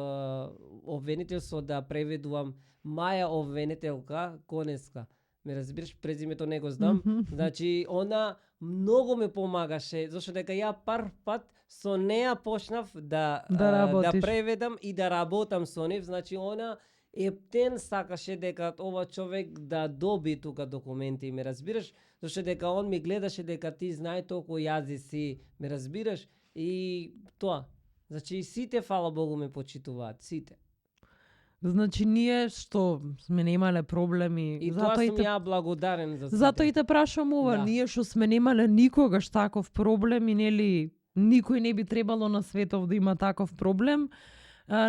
обвинителство да преведувам Маја обвинителка Конеска. Ме разбираш, презимето не го знам. Значи, она многу ме помагаше, зашто дека ја прв пат со неа почнав да преведам и да работам со нив. Значи, она ептен сакаше дека ова човек да доби тука документи, ме разбираш? Зашто дека он ми гледаше дека ти знае толку јазици, ме разбираш? И тоа. Значи, сите, фала Богу, ме почитуваат, сите. Значи, ние што сме немале проблеми... И тоа сум ја благодарен за сите. Затоа и те прашам ова, ние што сме немале никогаш таков проблем и нели никој не би требало на светов да има таков проблем,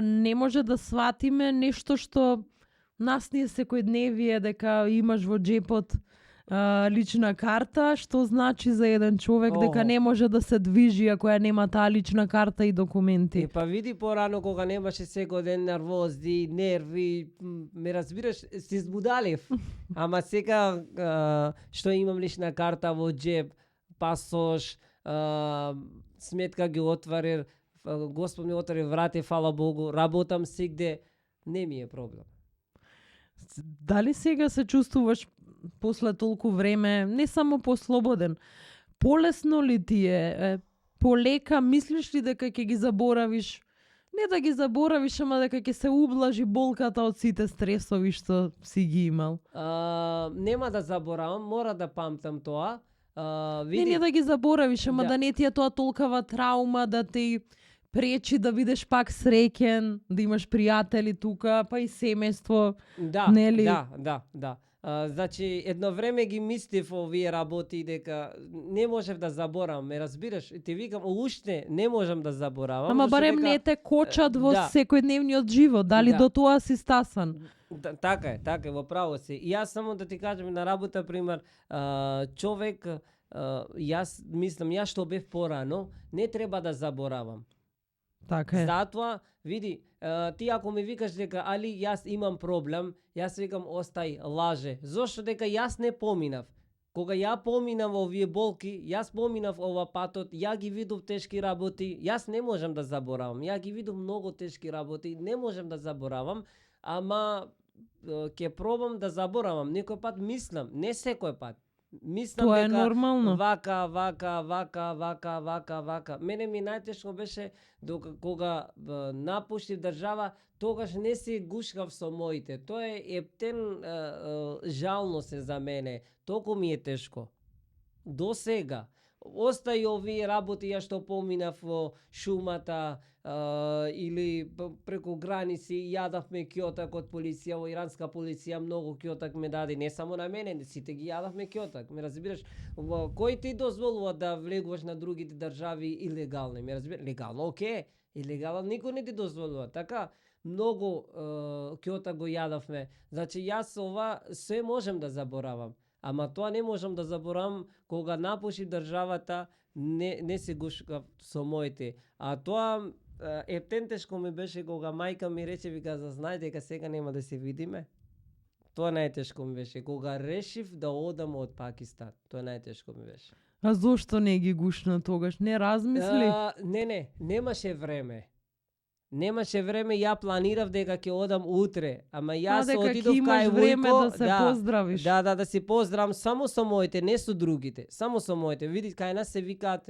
не може да сватиме нешто што нас ни е секојдневие, дека имаш во джепот лична карта, што значи за еден човек дека не може да се движи ако ја нема таа лична карта и документи. Па види порано кога немаше секој ден нервози, нерви, ме разбираш, си збудалив. Ама сега што имам лична карта во джеп, пасош, сметка ги отварил, Господ ми отвори врати, фала Богу, работам сегде, не ми е проблем. Дали сега се чувствуваш после толку време, не само послободен, полесно ли ти е, полека, мислиш ли дека ќе ги заборавиш, не да ги заборавиш, ама дека ќе се ублажи болката од сите стресови што си ги имал? Нема да заборавам, мора да памтам тоа. види, Не да ги заборавиш, ама Да. да не ти е тоа толкова траума да ти пречи да бидеш пак среќен, да имаш пријатели тука, па и семејство. да, нели? да. Значи, едно време ги мислив овие работи дека не можев да заборавам, ме разбираш? И ти викам, уште не можам да заборавам. Ама зашто барем дека- не те кочат во да. секојдневниот живот, дали Да. до тоа си стасан? Така е, во право си. И јас само да ти кажам на работа, пример, човек, јас мислам, јас што бев порано, не треба да заборавам. Така е. Затоа, види, ти ако ми викаш дека али јас имам проблем, јас викам остај, лаже. Зошто дека јас не поминав. Кога ја поминав овие болки, јас поминав ова патот, ја ги видов тешки работи, јас не можам да заборавам. Ја ги видов многу тешки работи, не можам да заборавам, ама ќе пробам да заборавам. Некој пат мислам, не секој пат. Мислам Тоа е дека нормално. вака. Мене ми најтешко беше кога напуштив држава, тогаш не се гушкав со моите. Тоа е ептен жално се за мене. Толку ми е тешко. До сега. Остај овие работи ја што поминав во шумата, или преку граници, јадавме кјотак од полиција, во иранска полиција многу кјотак ме даде, не само на мене, сите ги јадавме кјотак, ме разбираш? Кој ти дозволува да влегуваш на другите држави илегално, ме разбираш? Легално, окей, илегално никој не ти дозволува, така? Многу кјотак го јадавме, значи јас ова се можам да заборавам, ама тоа не можам да заборавам кога напуши државата, не се гушкав со моите, а тоа ептен тешко ми беше кога мајка ми рече, вика, знај дека сега нема да се видиме. Тоа најтешко ми беше, кога решив да одам од Пакистан. Тоа најтешко ми беше. А зошто не ги гушна тогаш? Не размисли? Немаше време. Немаше време, ја планирав дека ќе одам утре, ама јас дека отидов ќе имаш кај време Вујко, да се поздравиш. Да се поздравам само со моите, не со другите, само со моите. Види, кај нас се викаат,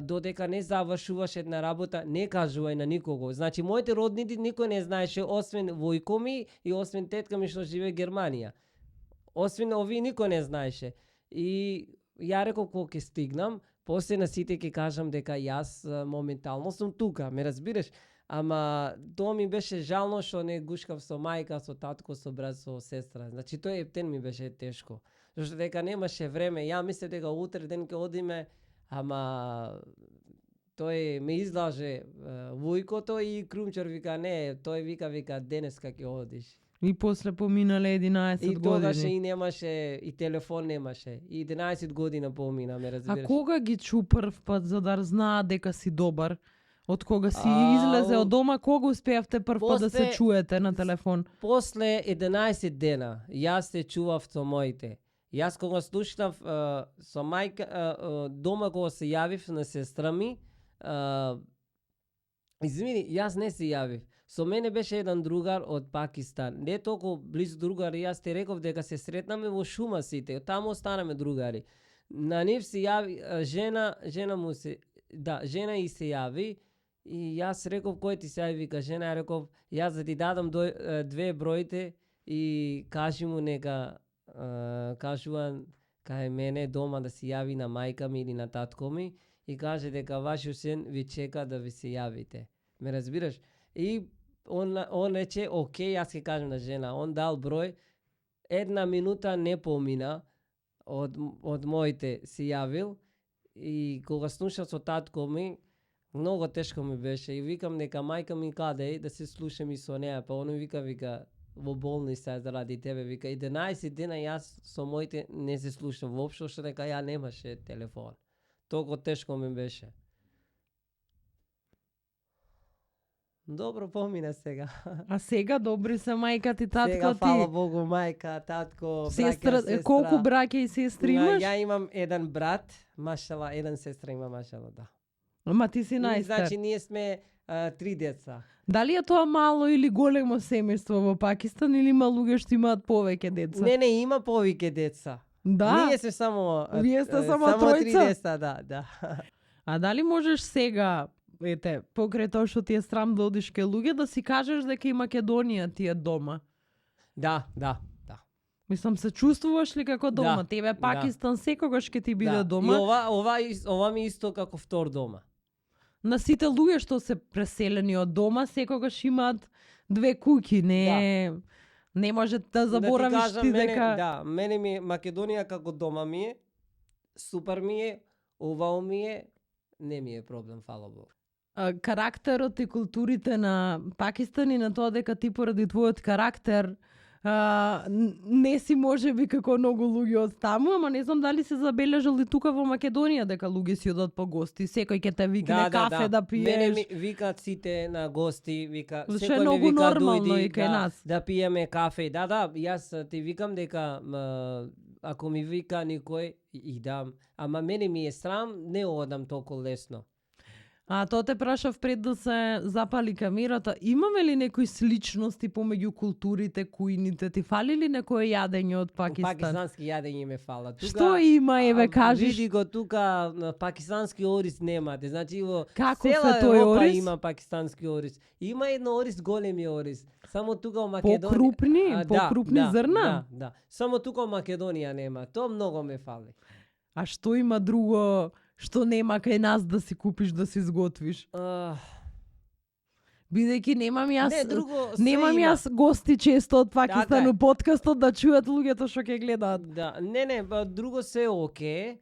додека не завршуваш една работа, не кажувај на никого. Значи, моите роднини никој не знаеше, освен Вујко ми и освен тетка ми што живее Германија. Освен овие никој не знаеше. И ја реков кога ќе стигнам, после на сите ќе кажам дека јас моментално сум тука, ме разбираш? Ама тоа ми беше жално што не гушкав со мајка, со татко, со брат, со сестра. Значи тоа ептен ми беше тешко. Зашто дека немаше време, ја мислев дека утре ден ќе одиме, ама тој ме излаже Вујкото и Крумчар вика не, тој вика денеска ќе одиш. И после поминале 11 И тогаш години. и немаше, и телефон немаше. И 11 година помина, ме разбираш. А кога ги чу прв пат за да знаат дека си добар? Од кога си А, излезе од дома, кога успеавте прв пат да се после- чуете на телефон? После 11 дена, јас се чував со моите. Јас кога слушнав со мајка, дома кога се јавив на сестра ми, извини, јас не се јавив. Со мене беше еден другар од Пакистан. Не толку близу другар, јас ти реков дека се сретнаме во шума сите, таму останаме другари. На нив се јави жена и се јави. И јас реков, кој ти се јави, вика жена, ја реков, јас да ти дадам две броите и кажи му нека кажува кај мене дома да се јави на мајка ми или на татко ми и каже дека вашиот син ви чека да ви се јавите. Ме разбираш? И он рече, окей, јас ќе кажам на жена. Он дал број, една минута не помина од моите се јавил и кога слушав со татко ми, многу тешко ми беше и викам дека мајка ми каде е да се слушам и со неја, па он вика во болница заради тебе, вика 11 дена јас со моите не се слушам воопшто, што дека ја немаше телефон. Толку тешко ми беше. Добро помина сега. А сега добри се мајка ти, татко Сега, ти? фала Богу, мајка, татко, Сестра, сестра. колку браќа и сестри имаш? Ја имам еден брат, машала, еден сестра има, машала, да. Ама ти си И, најстар. значи, ние сме 3 деца. Дали е тоа мало или големо семејство во Пакистан или има луѓе што имаат повеќе деца? Не, има повеќе деца. Да? Ние сме само... Вие сте само само тројца? 3 деца, да. А дали можеш сега, покрај тоа што ти е срам да одиш ке луѓе, да си кажеш дека и Македонија ти е дома? Да. Мислам, се чувствуваш ли како дома? Да, Тебе да. Пакистан секогаш ќе ти биде Да. дома. И ова ми исто како втор дома. На сите луѓе што се преселени од дома, секогаш имаат две куќи, не може да заборавиш да ти кажам, ти мене, дека Да, мене ми е Македонија како дома ми е, супер ми е, овао ми е, не ми е проблем, фала Богу. карактерот и културите на Пакистан и на тоа дека ти поради твојот карактер не си може би како многу луѓе од таму, ама не знам дали се забележали тука во Македонија дека луѓе си одат по гости, секој ќе те викне кафе да пиеш. Мене ми викаат сите на гости, вика, Зашто е секој ми многу вика нормално дојди и кај нас. да пиеме кафе. Да, јас ти викам дека ако ми вика никој, идам. Ама мене ми е срам, не одам толку лесно. Тоа те прашав пред да се запали камерата. Имаме ли некои сличности помеѓу културите, кујните? Ти фали ли некое јадење од Пакистан? Пакистански јадење ме фала. Тука, Што има, еве, кажеш? Види го тука, пакистански ориз немате. Значи во Каков цела е тој Европа ориз? има пакистански ориз. Има едно ориз, големи ориз. Само тука во Македонија. Покрупни зрна? Да. Само тука во Македонија нема. Тоа многу ме фали. А што има друго што нема кај нас да си купиш да си изготвиш? Бидејќи немам јас гости често од Пакистан у подкастот да чујат луѓето што ќе гледаат. Да, друго се оке.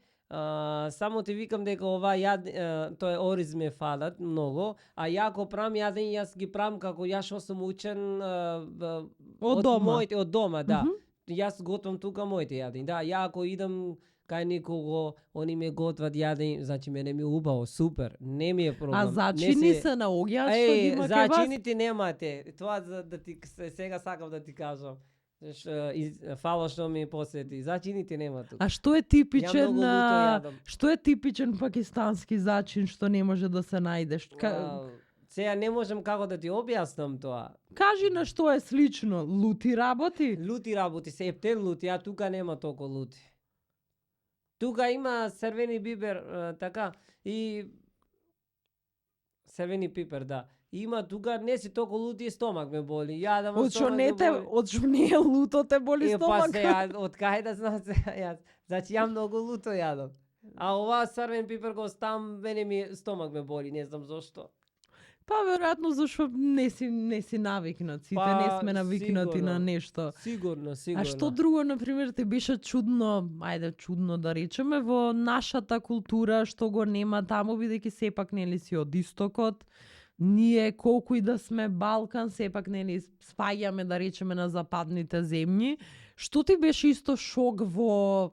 Само ти викам дека ова тој ориз ме фалат многу, а ја ако правам јадење, јас ги правам како јас што сум учен од дома, да. Јас готвам тука моите јадења. Да, ја ако идам кај никого, они ме готват јадење, значи мене ми убаво, супер, не ми е проблем. А зачини се наоѓаат што ги има кај вас? Зачините немате. Тоа да ти сега сакам да ти кажам. Фала што ми посети. Зачините нема тука. А што е типичен пакистански зачин што не може да се најдеш? Сега не можам како да ти објаснам тоа. Кажи на што е слично. Лути работи? Лути работи, септен лути, а тука нема толку лути. Тука има црвени бибер, така, и црвени пипер, да. Има тука, не си толку лути и стомак ме боли. Јадам од што не е луто те боли стомак? Па сега, од кај да знам сега јас. Значи ја многу луто јадам. А ова црвен пипер го стам, мене ми стомак ме боли, не знам зошто. Па веројатно зашто не си навикнат, сите не сме навикнати на нешто. Сигурно. А што друго, например, те беше чудно да речеме, во нашата култура, што го нема таму, бидејќи сепак нели си од истокот, ние колку и да сме Балкан, сепак нели спаѓаме да речеме на западните земји. Што ти беше исто шок во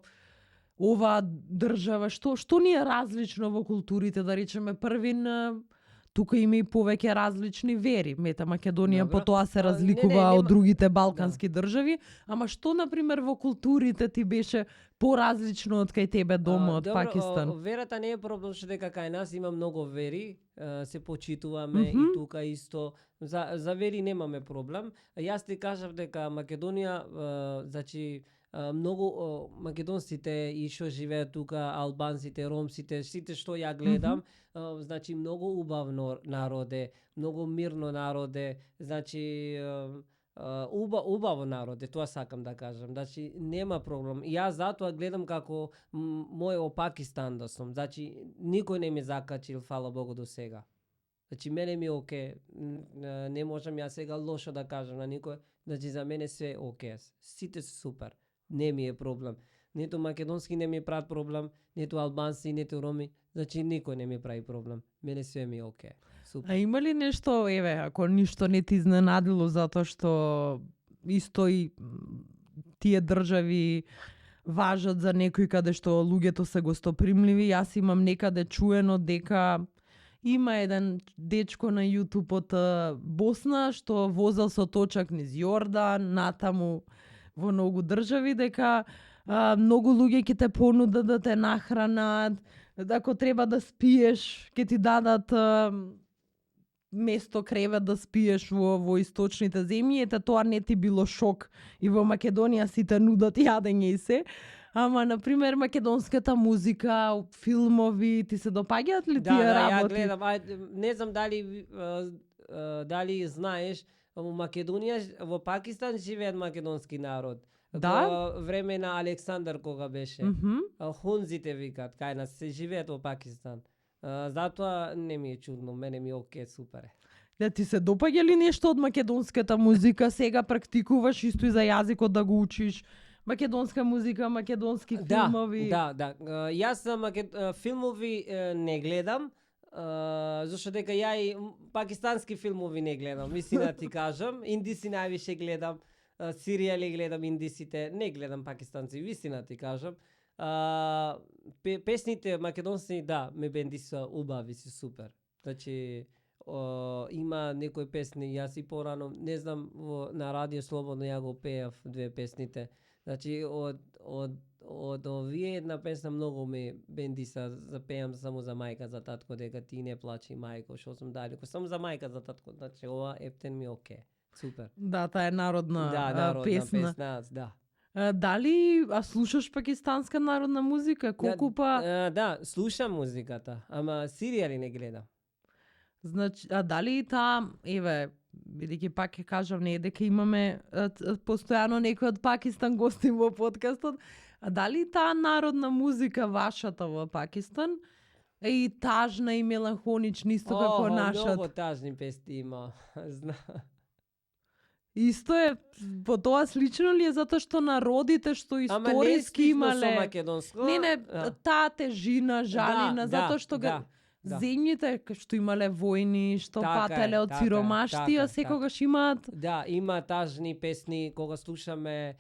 оваа држава? Што ни е различно во културите, да речеме првин? Тука има и повеќе различни вери. Македонија по тоа се разликува од другите балкански држави, ама што например во културите ти беше поразлично од кај тебе дома од Пакистан? Верата не е проблем што дека кај нас има многу вери, се почитуваме и тука исто. За вери немаме проблем. Јас ти кажав дека Македонија, значи многу македонците и што живеат тука, албанците, ромците, сите што ја гледам, значи многу убав народе, многу мирно народе, значи убаво народе, тоа сакам да кажам. Значи нема проблем. Јас затоа гледам како мој во Пакистан да сум. Значи никој не ми закачил, фала Богу, до сега. Значи мене ми оке, не можам ја сега лошо да кажам на никој. Значи за мене се оке. Сите се супер. Не ми е проблем. Ниту македонски не ми прават проблем, ниту албанци, ниту роми. Значи никој не ми прави проблем. Мене све ми е оке. Супер. А има ли нешто, ако ништо не ти изненадило, затоа што исто и тие држави важат за некои каде што луѓето се гостопримливи? Јас имам некаде чуено дека има еден дечко на YouTube од Босна што возел со точак низ Јордан, натаму во многу држави, дека многу луѓе ќе те понудат да те нахранат, ако треба да спиеш, ќе ти дадат место кревет да спиеш во источните земји. Ете, тоа не ти било шок. И во Македонија сите нудат јадење и се. Ама, например, македонската музика, филмови, ти се допаѓаат ли тие работи? Да, ја гледам. Не знам дали знаеш, во Македонија, во Пакистан живеат македонски народ. Да? Време на Александар кога беше. Мгм. Хунзите викат, кај нас се живеат во Пакистан. Затоа не ми е чудно, мене ми е окей, супер е. Да ти се допаѓа ли нешто од македонската музика? Сега практикуваш исто и за јазикот да го учиш? Македонска музика, македонски филмови. Да. Јас филмови не гледам, зашто дека ја и пакистански филмови не гледам, мислина ти кажам. Индиси највише гледам, серијали гледам индисите, не гледам пакистанци, вистина ти кажам. Песните македонски, да, ме бенди се убави, си супер. Значи, има некои песни, јас и порано, не знам, на Радио Слободно ја го пеев две песните. Значи, од овие една песна многу ме бенди се, запеам само за мајка, за татко, дека ти не плачи мајко, што сум далеко. Само за мајка, за татко, значи ова ептен ми окей. Супер. Да, таа е народна, Да, народна песна. да. Дали слушаш пакистанска народна музика? Колку па... Да, слушам музиката, ама серијали не гледам. Значи, дали таа, еве, бидејќи пак ќе кажам, не е дека имаме постојано некој од Пакистан гостин во подкастот, а дали таа народна музика вашата во Пакистан е и тажна и меланхонична, исто како нашата? Многу тажни песни има. Исто е, по тоа слично ли е затоа што народите што историски имале... Ама не македонско. Не, таа тежина, жалина, затоа што земјите што имале војни, што пателе од сиромаштија, секогаш имаат... Да, има тажни песни, кога слушаме,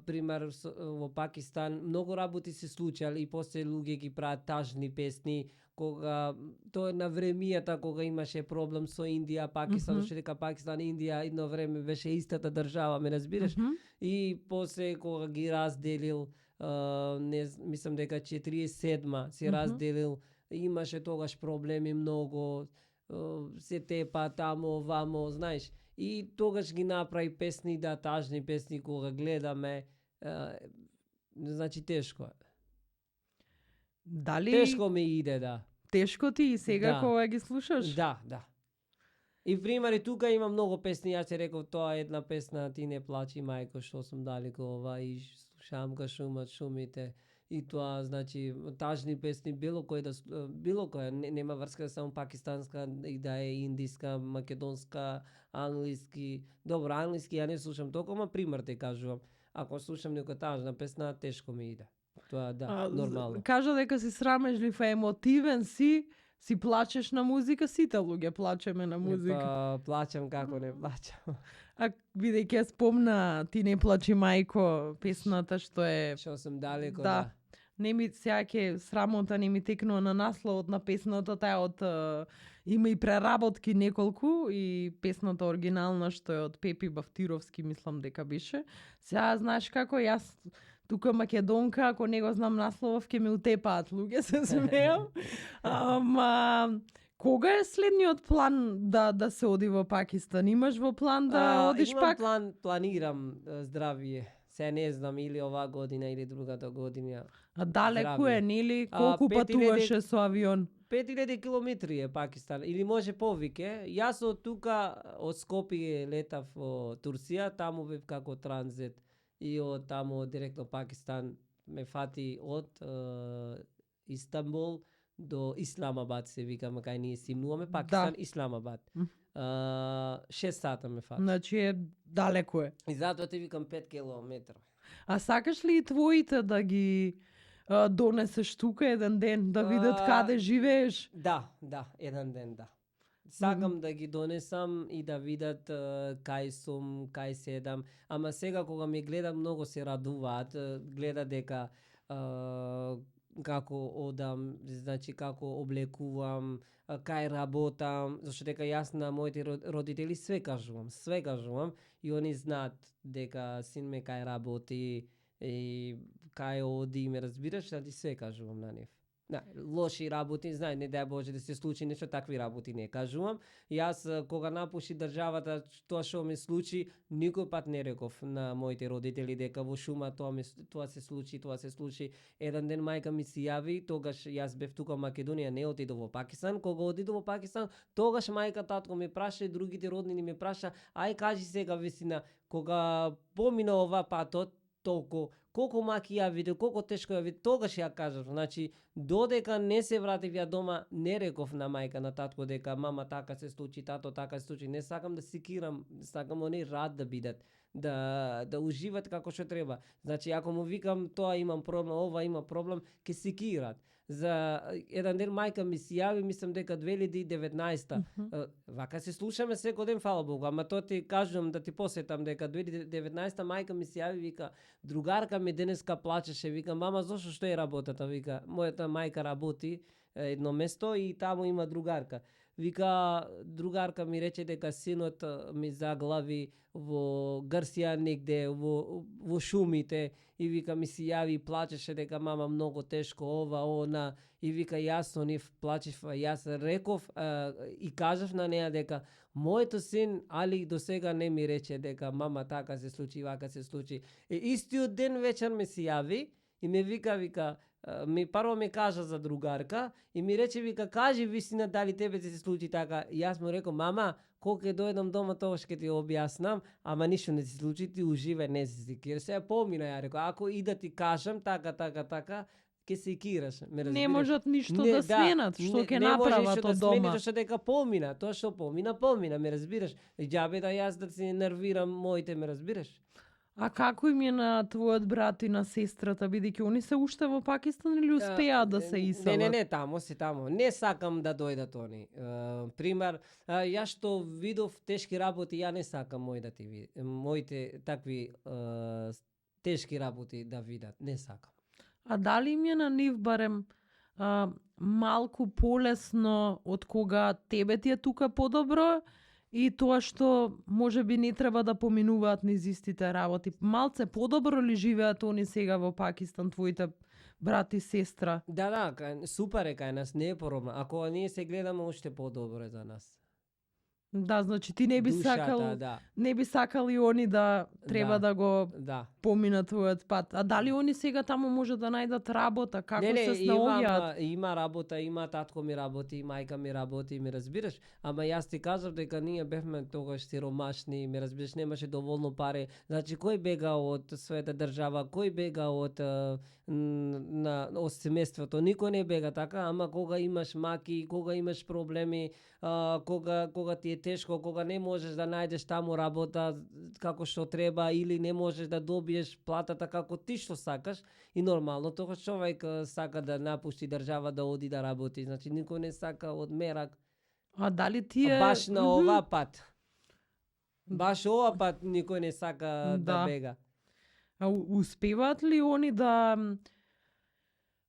пример, во Пакистан, многу работи се случали и после луѓе ги прават тажни песни, кога тоа на времијата кога имаше проблем со Индија, Пакистан, што дека Пакистан и Индија едно време беше истата држава, ме разбираш? И после кога ги разделил, мислам дека 47-ма се разделил, имаше тогаш проблеми многу, се тепа тамо, вамо, знаеш. И тогаш ги направи песни, да, тажни песни, кога гледаме, значи тешко е. Дали... Тешко ми иде, да. Тешко ти и сега кога ги слушаш? Да. И примери, тука има многу песни, јас се реков, тоа е една песна, ти не плачи мајко, што сум далеко ова, и слушам га шумат шумите. И тоа, значи, тажни песни, било која, нема врска само пакистанска, и да е индиска, македонска, англиски. Добро, англиски ја не слушам толку, ама пример те кажувам. Ако слушам некоја тажна песна, тешко ми иде. Тоа да, нормално. Кажа дека си срамежлив, емотивен си плачеш на музика, сите луѓе плачеме на музика. Па, плачам како не плачам. А бидејќи ја спомна Ти не плачи мајко, песната што е... Што сум далеко, да. Не ми сега ќе срамота не ми текнува на насловот на песната, таа од има и преработки неколку и песната оригинална што е од Пепи Бавтировски, мислам дека беше. Сега знаеш како јас тука македонка, ако не го знам насловов, ќе ме утепаат луѓе, се смеам. Ама кога е следниот план да се оди во Пакистан? Имаш во план да одиш пак? Имам планирам здравие. Се не знам или оваа година или другата година. А далеку е, нели? Колку патуваше со авион? 5000 километри е Пакистан, или може повеќе. Јас од тука, од Скопје летав во Турција, таму бев како транзит. И од таму директно Пакистан ме фати од Истанбул до Исламабад, се викаме, кај ние симнуваме, Пакистан, Исламабад. 6 сата ме фати. Значи е далеку е. И затоа ти викам 5 километра. А сакаш ли и твоите да ги донесеш тука еден ден, да видат каде живееш? Да, еден ден, да. Сакам да ги донесам и да видат кај сум, кај седам. Ама сега кога ми гледат, многу се радуваат. Гледа дека како одам, значи како облекувам, кај работам, зашто дека јас на моите родители све кажувам и они знаат дека син ме кај работи и кај оди, ме разбираш, да ти све кажувам на нив. Да, лоши работи, знај, не дај Боже да се случи нешто, такви работи не кажувам. Јас кога напуши државата, тоа што ми случи, никој пат не реков на моите родители дека во шума тоа се случи. Еден ден мајка ми се јави, тогаш јас бев тука во Македонија, не отидов во Пакистан. Кога отидов во Пакистан, тогаш мајка, татко ме праша и другите роднини ме праша, ај кажи сега вистина, кога помина ова патот, толку, колку маки ја видел, колку тешко ја видел, тогаш ја кажав. Значи, додека не се вратив ја дома, не реков на мајка, на татко дека мама така се случи, тато така се случи. Не сакам да секирам, сакам они рад да бидат, да уживат како што треба. Значи, ако му викам тоа имам проблем, ова има проблем, ќе секират. За еден ден мајка ми се јави, мислам дека 2019-та. Вака се слушаме секој ден, фала Богу, ама тоа ти кажувам да ти посетам дека 2019-та мајка ми се јави, вика, другарка ми денеска плачеше, вика, мама, зошто што е работата, вика, мојата мајка работи едно место и таму има другарка. Вика, другарка ми рече дека синот ми заглави во Гарсија негде, во шумите, и вика ми се јави и плачеше дека мама многу тешко ова, она, и вика јас со нив плачев, јас реков и кажав на неа дека моето син Али до сега не ми рече дека мама така се случи, вака се случи. И истиот ден вечер ми се јави и ми вика, прво ми кажа за другарка и ми рече, вика, кажи вистина дали тебе се случи така. И јас му реков, мама, кога ќе дојдам дома, тоа ќе ти објаснам, ама ништо не се случи, ти уживај, не се секираш. Сега помина, ја реков, ако и да ти кажам така, ќе се секираш. Не можат ништо да сменат, што ќе направат од дома. Не може што дека помина, тоа што помина, ме разбираш. Џабе да јас да се нервирам моите, ме разбираш. А како им е на твојот брат и на сестрата, бидејќи они се уште во Пакистан или успеа да се иселат? Не, таму си таму. Не сакам да дојдат они. Пример, јас што видов тешки работи, ја не сакам моите такви тешки работи да видат. Не сакам. А дали им е на нив барем малку полесно од кога тебе ти е тука подобро, и тоа што може би не треба да поминуваат низ истите работи? Малце подобро ли живеат они сега во Пакистан, твоите брат и сестра? Да, супер е кај нас, не е проблем. Ако ние се гледаме, уште подобро е за нас. Да, значи ти не би сакал, да. Не би сакали они да треба да го поминат твојот пат. А дали они сега таму може да најдат работа? Како се снаоѓаат? Има работа, има татко ми работи, мајка ми работи, ми разбираш. Ама јас ти кажав дека ние бевме тогаш сиромашни, ми разбираш, немаше доволно пари. Значи кој бега од својата држава, кој бега од семејството? Никој не бега така, ама кога имаш маки, кога имаш проблеми, кога ти е тешко, кога не можеш да најдеш таму работа како што треба или не можеш да добиеш платата како ти што сакаш, и нормално тогаш човек сака да напушти држава, да оди да работи. Значи никој не сака од мерак. А дали ти е баш на ова пат? Баш ова пат никој не сака да бега. А успеваат ли они да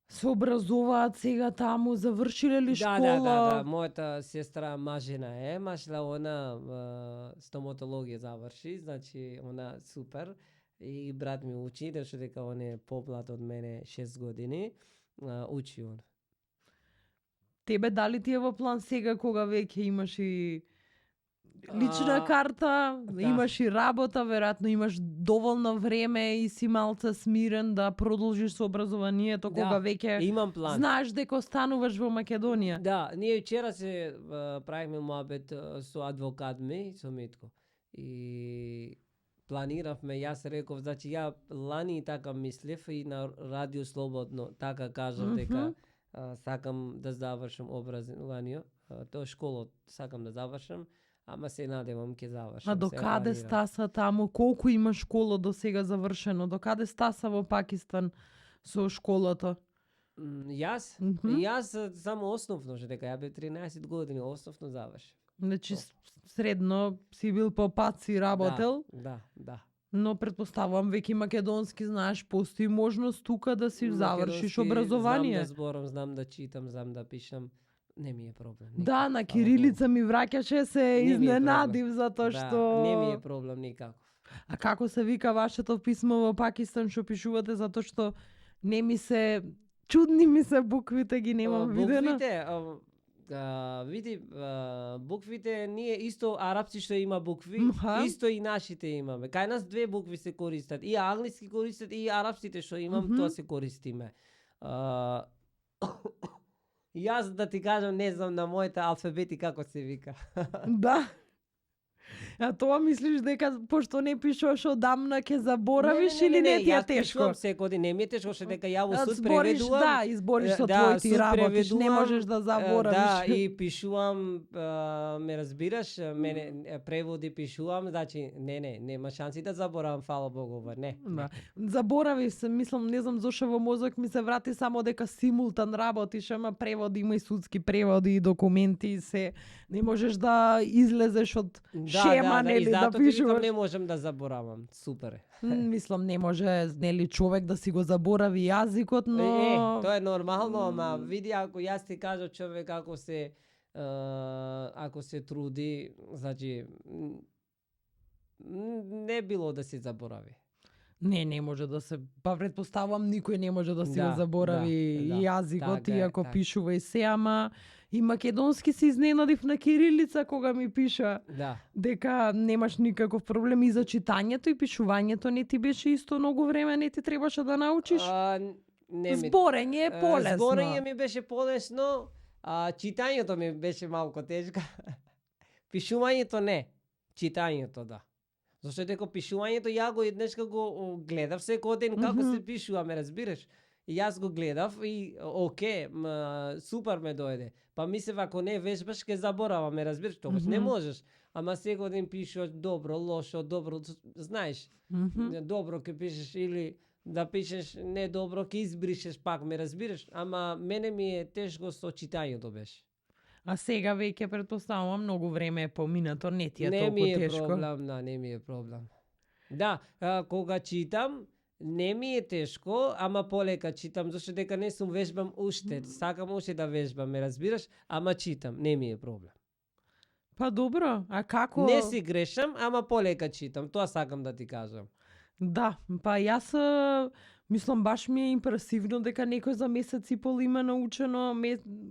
се образуваат сега таму, завршиле ли школа? Да. Мојата сестра мажена е, она стоматологија заврши, значи она супер. И брат ми учи, дека он е помлад од мене 6 години, учи он. Тебе дали ти е во план сега кога веќе имаш и лична карта, имаш и работа, веројатно имаш доволно време и си малце смирен да продолжиш со образованието кога веќе имам план. Знаеш дека остануваш во Македонија? Да, ние вчера се правиме муабет со адвокат ми, со Митко. И планиравме, јас реков, значи ја лани така мислев и на Радио Слободно така кажав дека сакам да завршам образование, тоа школа сакам да завршам. Ама се надевам ќе завршам. А докаде стаса таму? Колку има школа до сега завршено? Докаде стаса во Пакистан со школата? Јас само основно, дека ја бе 13 години, основно завршив. Значи средно си бил по пат си работел? Да. Но предпоставувам веќе македонски знаеш, постои можност тука да си завршиш образование. Знам да зборам, знам да читам, знам да пишам. Не ми е проблем. Да, на кирилица ми враќаше, се изненадив затоа што... Не ми е проблем никако. А како се вика вашето писмо во Пакистан што пишувате, затоа што не ми се... Чудни ми се буквите, ги немам видено. Буквите, ние исто арапци што има букви, исто и нашите имаме. Кај нас две букви се користат. И англиски користат, и арапците што имам, тоа се користиме. Јас да ти кажам, не знам на моите алфабети како се вика. Да. А тоа мислиш дека пошто не пишуваш одамна ќе заборавиш или не ти е Јас тешко? пишувам секој ден, не ми е тешко што дека ја во суд Збориш, преведувам. да, избориш со да, твоите суд работиш, не преведувам, можеш да заборавиш. Да, и пишувам, ме разбираш, мене преводи пишувам, значи нема шанси да заборавам, фала Богу, не. Да. Заборави се, мислам, не знам зошто во мозок ми се врати само дека симултан работиш, ама преводи има и судски преводи и документи и се. Не можеш да излезеш од шема, и нели, да затоа ти викам пишуваш. не можам да заборавам. Супер е. Мислам, не може, нели, човек да си го заборави јазикот, но... Тоа е нормално, ама види ако јас ти кажам човек ако се труди, значи не било да се заборави. Не може да се, па предпоставувам никој не може да си го Да, заборави да, јазикот, така е, иако така. пишува и се, ама и македонски се изненадив на кирилица кога ми пиша Да. дека немаш никаков проблем и за читањето и пишувањето не ти беше исто многу време, не ти требаше да научиш. Зборење е полесно. Зборење ми беше полесно, а читањето ми беше малку тешко. Пишувањето не, читањето да. Зашто дека пишувањето ја го еднешка го гледав секој ден како се пишува, ме разбираш? И јас го гледав и оке, супер ме дојде. Па мислев ако не вежбаш ќе заборавам, ме разбираш? Тогаш не можеш. Ама секој ден пишуваш добро, лошо, добро, знаеш. Добро ќе пишеш или да пишеш не добро ќе избришеш пак, ме разбираш? Ама мене ми е тешко со читањето беше. А сега веќе предпоставувам многу време е поминато, не ти е Не толку ми е тешко. проблем, да, не ми е проблем. Да, кога читам, не ми е тешко, ама полека читам, зашто дека не сум вежбам уште, сакам уште да вежбам, ме разбираш? Ама читам, не ми е проблем. Па добро, а како... Не си грешам, ама полека читам, тоа сакам да ти кажам. Да, па јас мислам баш ми е импресивно дека некој за месец и пол има научено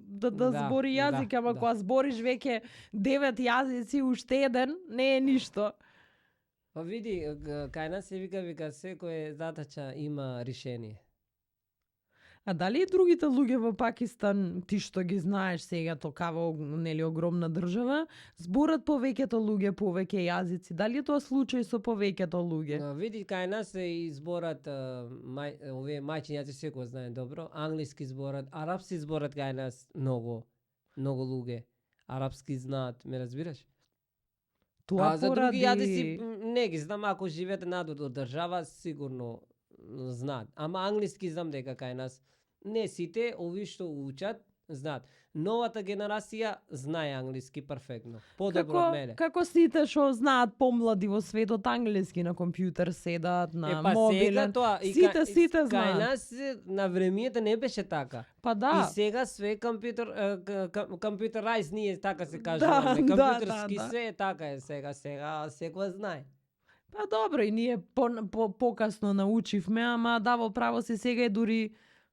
да Да, збори јазик, ама да. кога збориш веќе 9 јазици, уште еден, не е ништо. Па види, кај нас се вика секој задача има решение. А дали и другите луѓе во Пакистан, ти што ги знаеш сега токава нели огромна држава, зборат повеќето луѓе повеќе јазици? Дали е тоа случај со повеќето луѓе? Види, кај нас се изборат овие мајчињаци секој знае добро, англиски зборат, арапски зборат кај нас многу луѓе. Арапски знаат, ме разбираш? Тоа за други поради... јазици не ги знам, ако живеете надвор од држава сигурно знаат. Ама англиски знам дека кај нас не сите ови што учат знаат. Новата генерација знае англиски перфектно, подобро од мене. Како сите што знаат помлади во светот англиски на компјутер седат, на Па сега мобилен. тоа Сите Кај знаат. нас на времијата не беше така. Па да. И сега све компјутерајз ние така се Да, кажуваме, да, компјутерски да. се така е сега секој знае. Па добро, и ние покасно научивме, ама да, во право си сега е дури,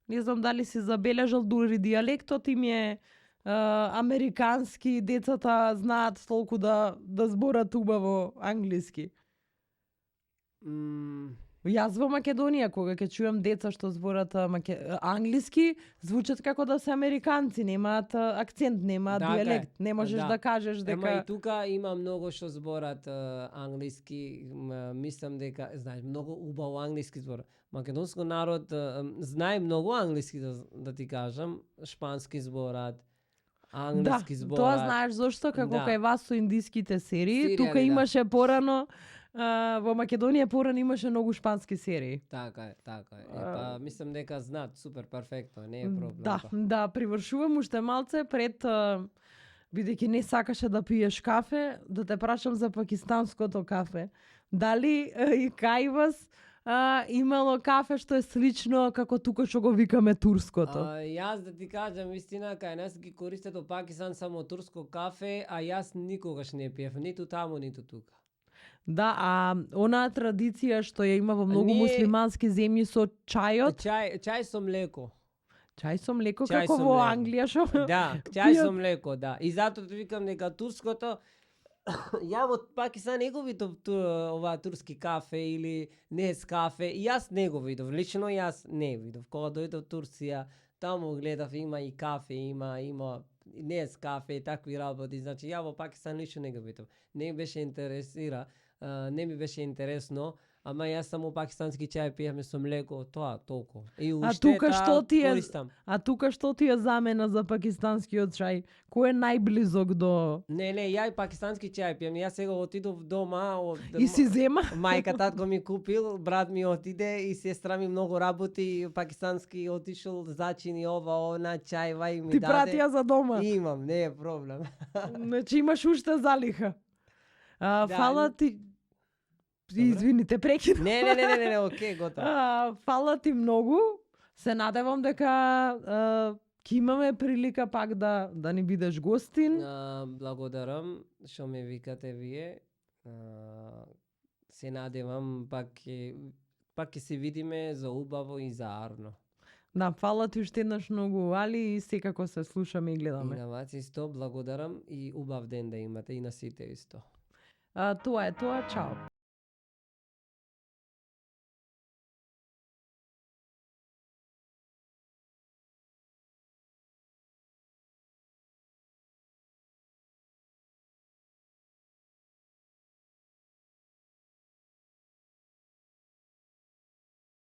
не знам дали си забележал, дури дијалектот им е американски, децата знаат толку да зборат убаво англиски. Јас во Македонија, кога ќе чујам деца што зборат англиски, звучат како да се американци, немаат акцент, немаат дијалект. Не можеш да кажеш дека... Ема и тука има многу што зборат англиски, мислам дека, знаеш, многу убаво англиски зборат. Македонски народ знае многу англиски, да ти кажам, шпански зборат, англиски зборат. Тоа знаеш зошто, како кај вас со индиските серии, тука да. имаше порано, во Македонија порано имаше многу шпански серии. Така е. Па мислам дека знаат супер перфектно, не е проблем. Да, привршувам уште малце пред бидејќи не сакаше да пиеш кафе, да те прашам за пакистанското кафе. Дали и кај вас имало кафе што е слично како тука што го викаме турското? Јас да ти кажам истина, кај нас ги користат во Пакистан само турско кафе, а јас никогаш не пиев, ниту таму, ниту тука. Да, а онаа традиција што ја има во многу муслимански земји со чајот? Чај со млеко. Чај со млеко како во Англија што? Да, чај со млеко, да. И затоа ти викам дека турското ја во Пакистан не го видов ова турски кафе или Нескафе, и јас не го видов, лично јас не видов. Кога дојдов Турција, таму гледав има и кафе, има не с кафе и такви работи. Значи ја во Пакистан лично не го битам. Не ми беше не ми беше интересно, ама јас само пакистански чај пиевме со млеко, тоа толку. И А уште тука таа што ти е користам. А тука што ти е замена за пакистанскиот чај? Кој е најблизок до Не, ја и пакистански чај пием. Јас сега отидов дома, и си зема? мајка татко ми купил, брат ми отиде и сестра ми многу работи, пакистански отишол, зачини ова, она, чај, вај ми Ти даде. пратија за дома. Имам, не е проблем. Значи имаш уште залиха. Да, Фала ти Добре. Извините, прекинав. Не, окей, готово. Фала ти многу. Се надевам дека ќе имаме прилика пак да ни бидеш гостин. Благодарам што ме викате вие. Се надевам пак ќе се видиме за убаво и за арно. Да, фала ти уште еднаш многу, Али, и секако се слушаме и И гледаме. на вас исто благодарам и убав ден да имате и на сите исто. Тоа е тоа, чао.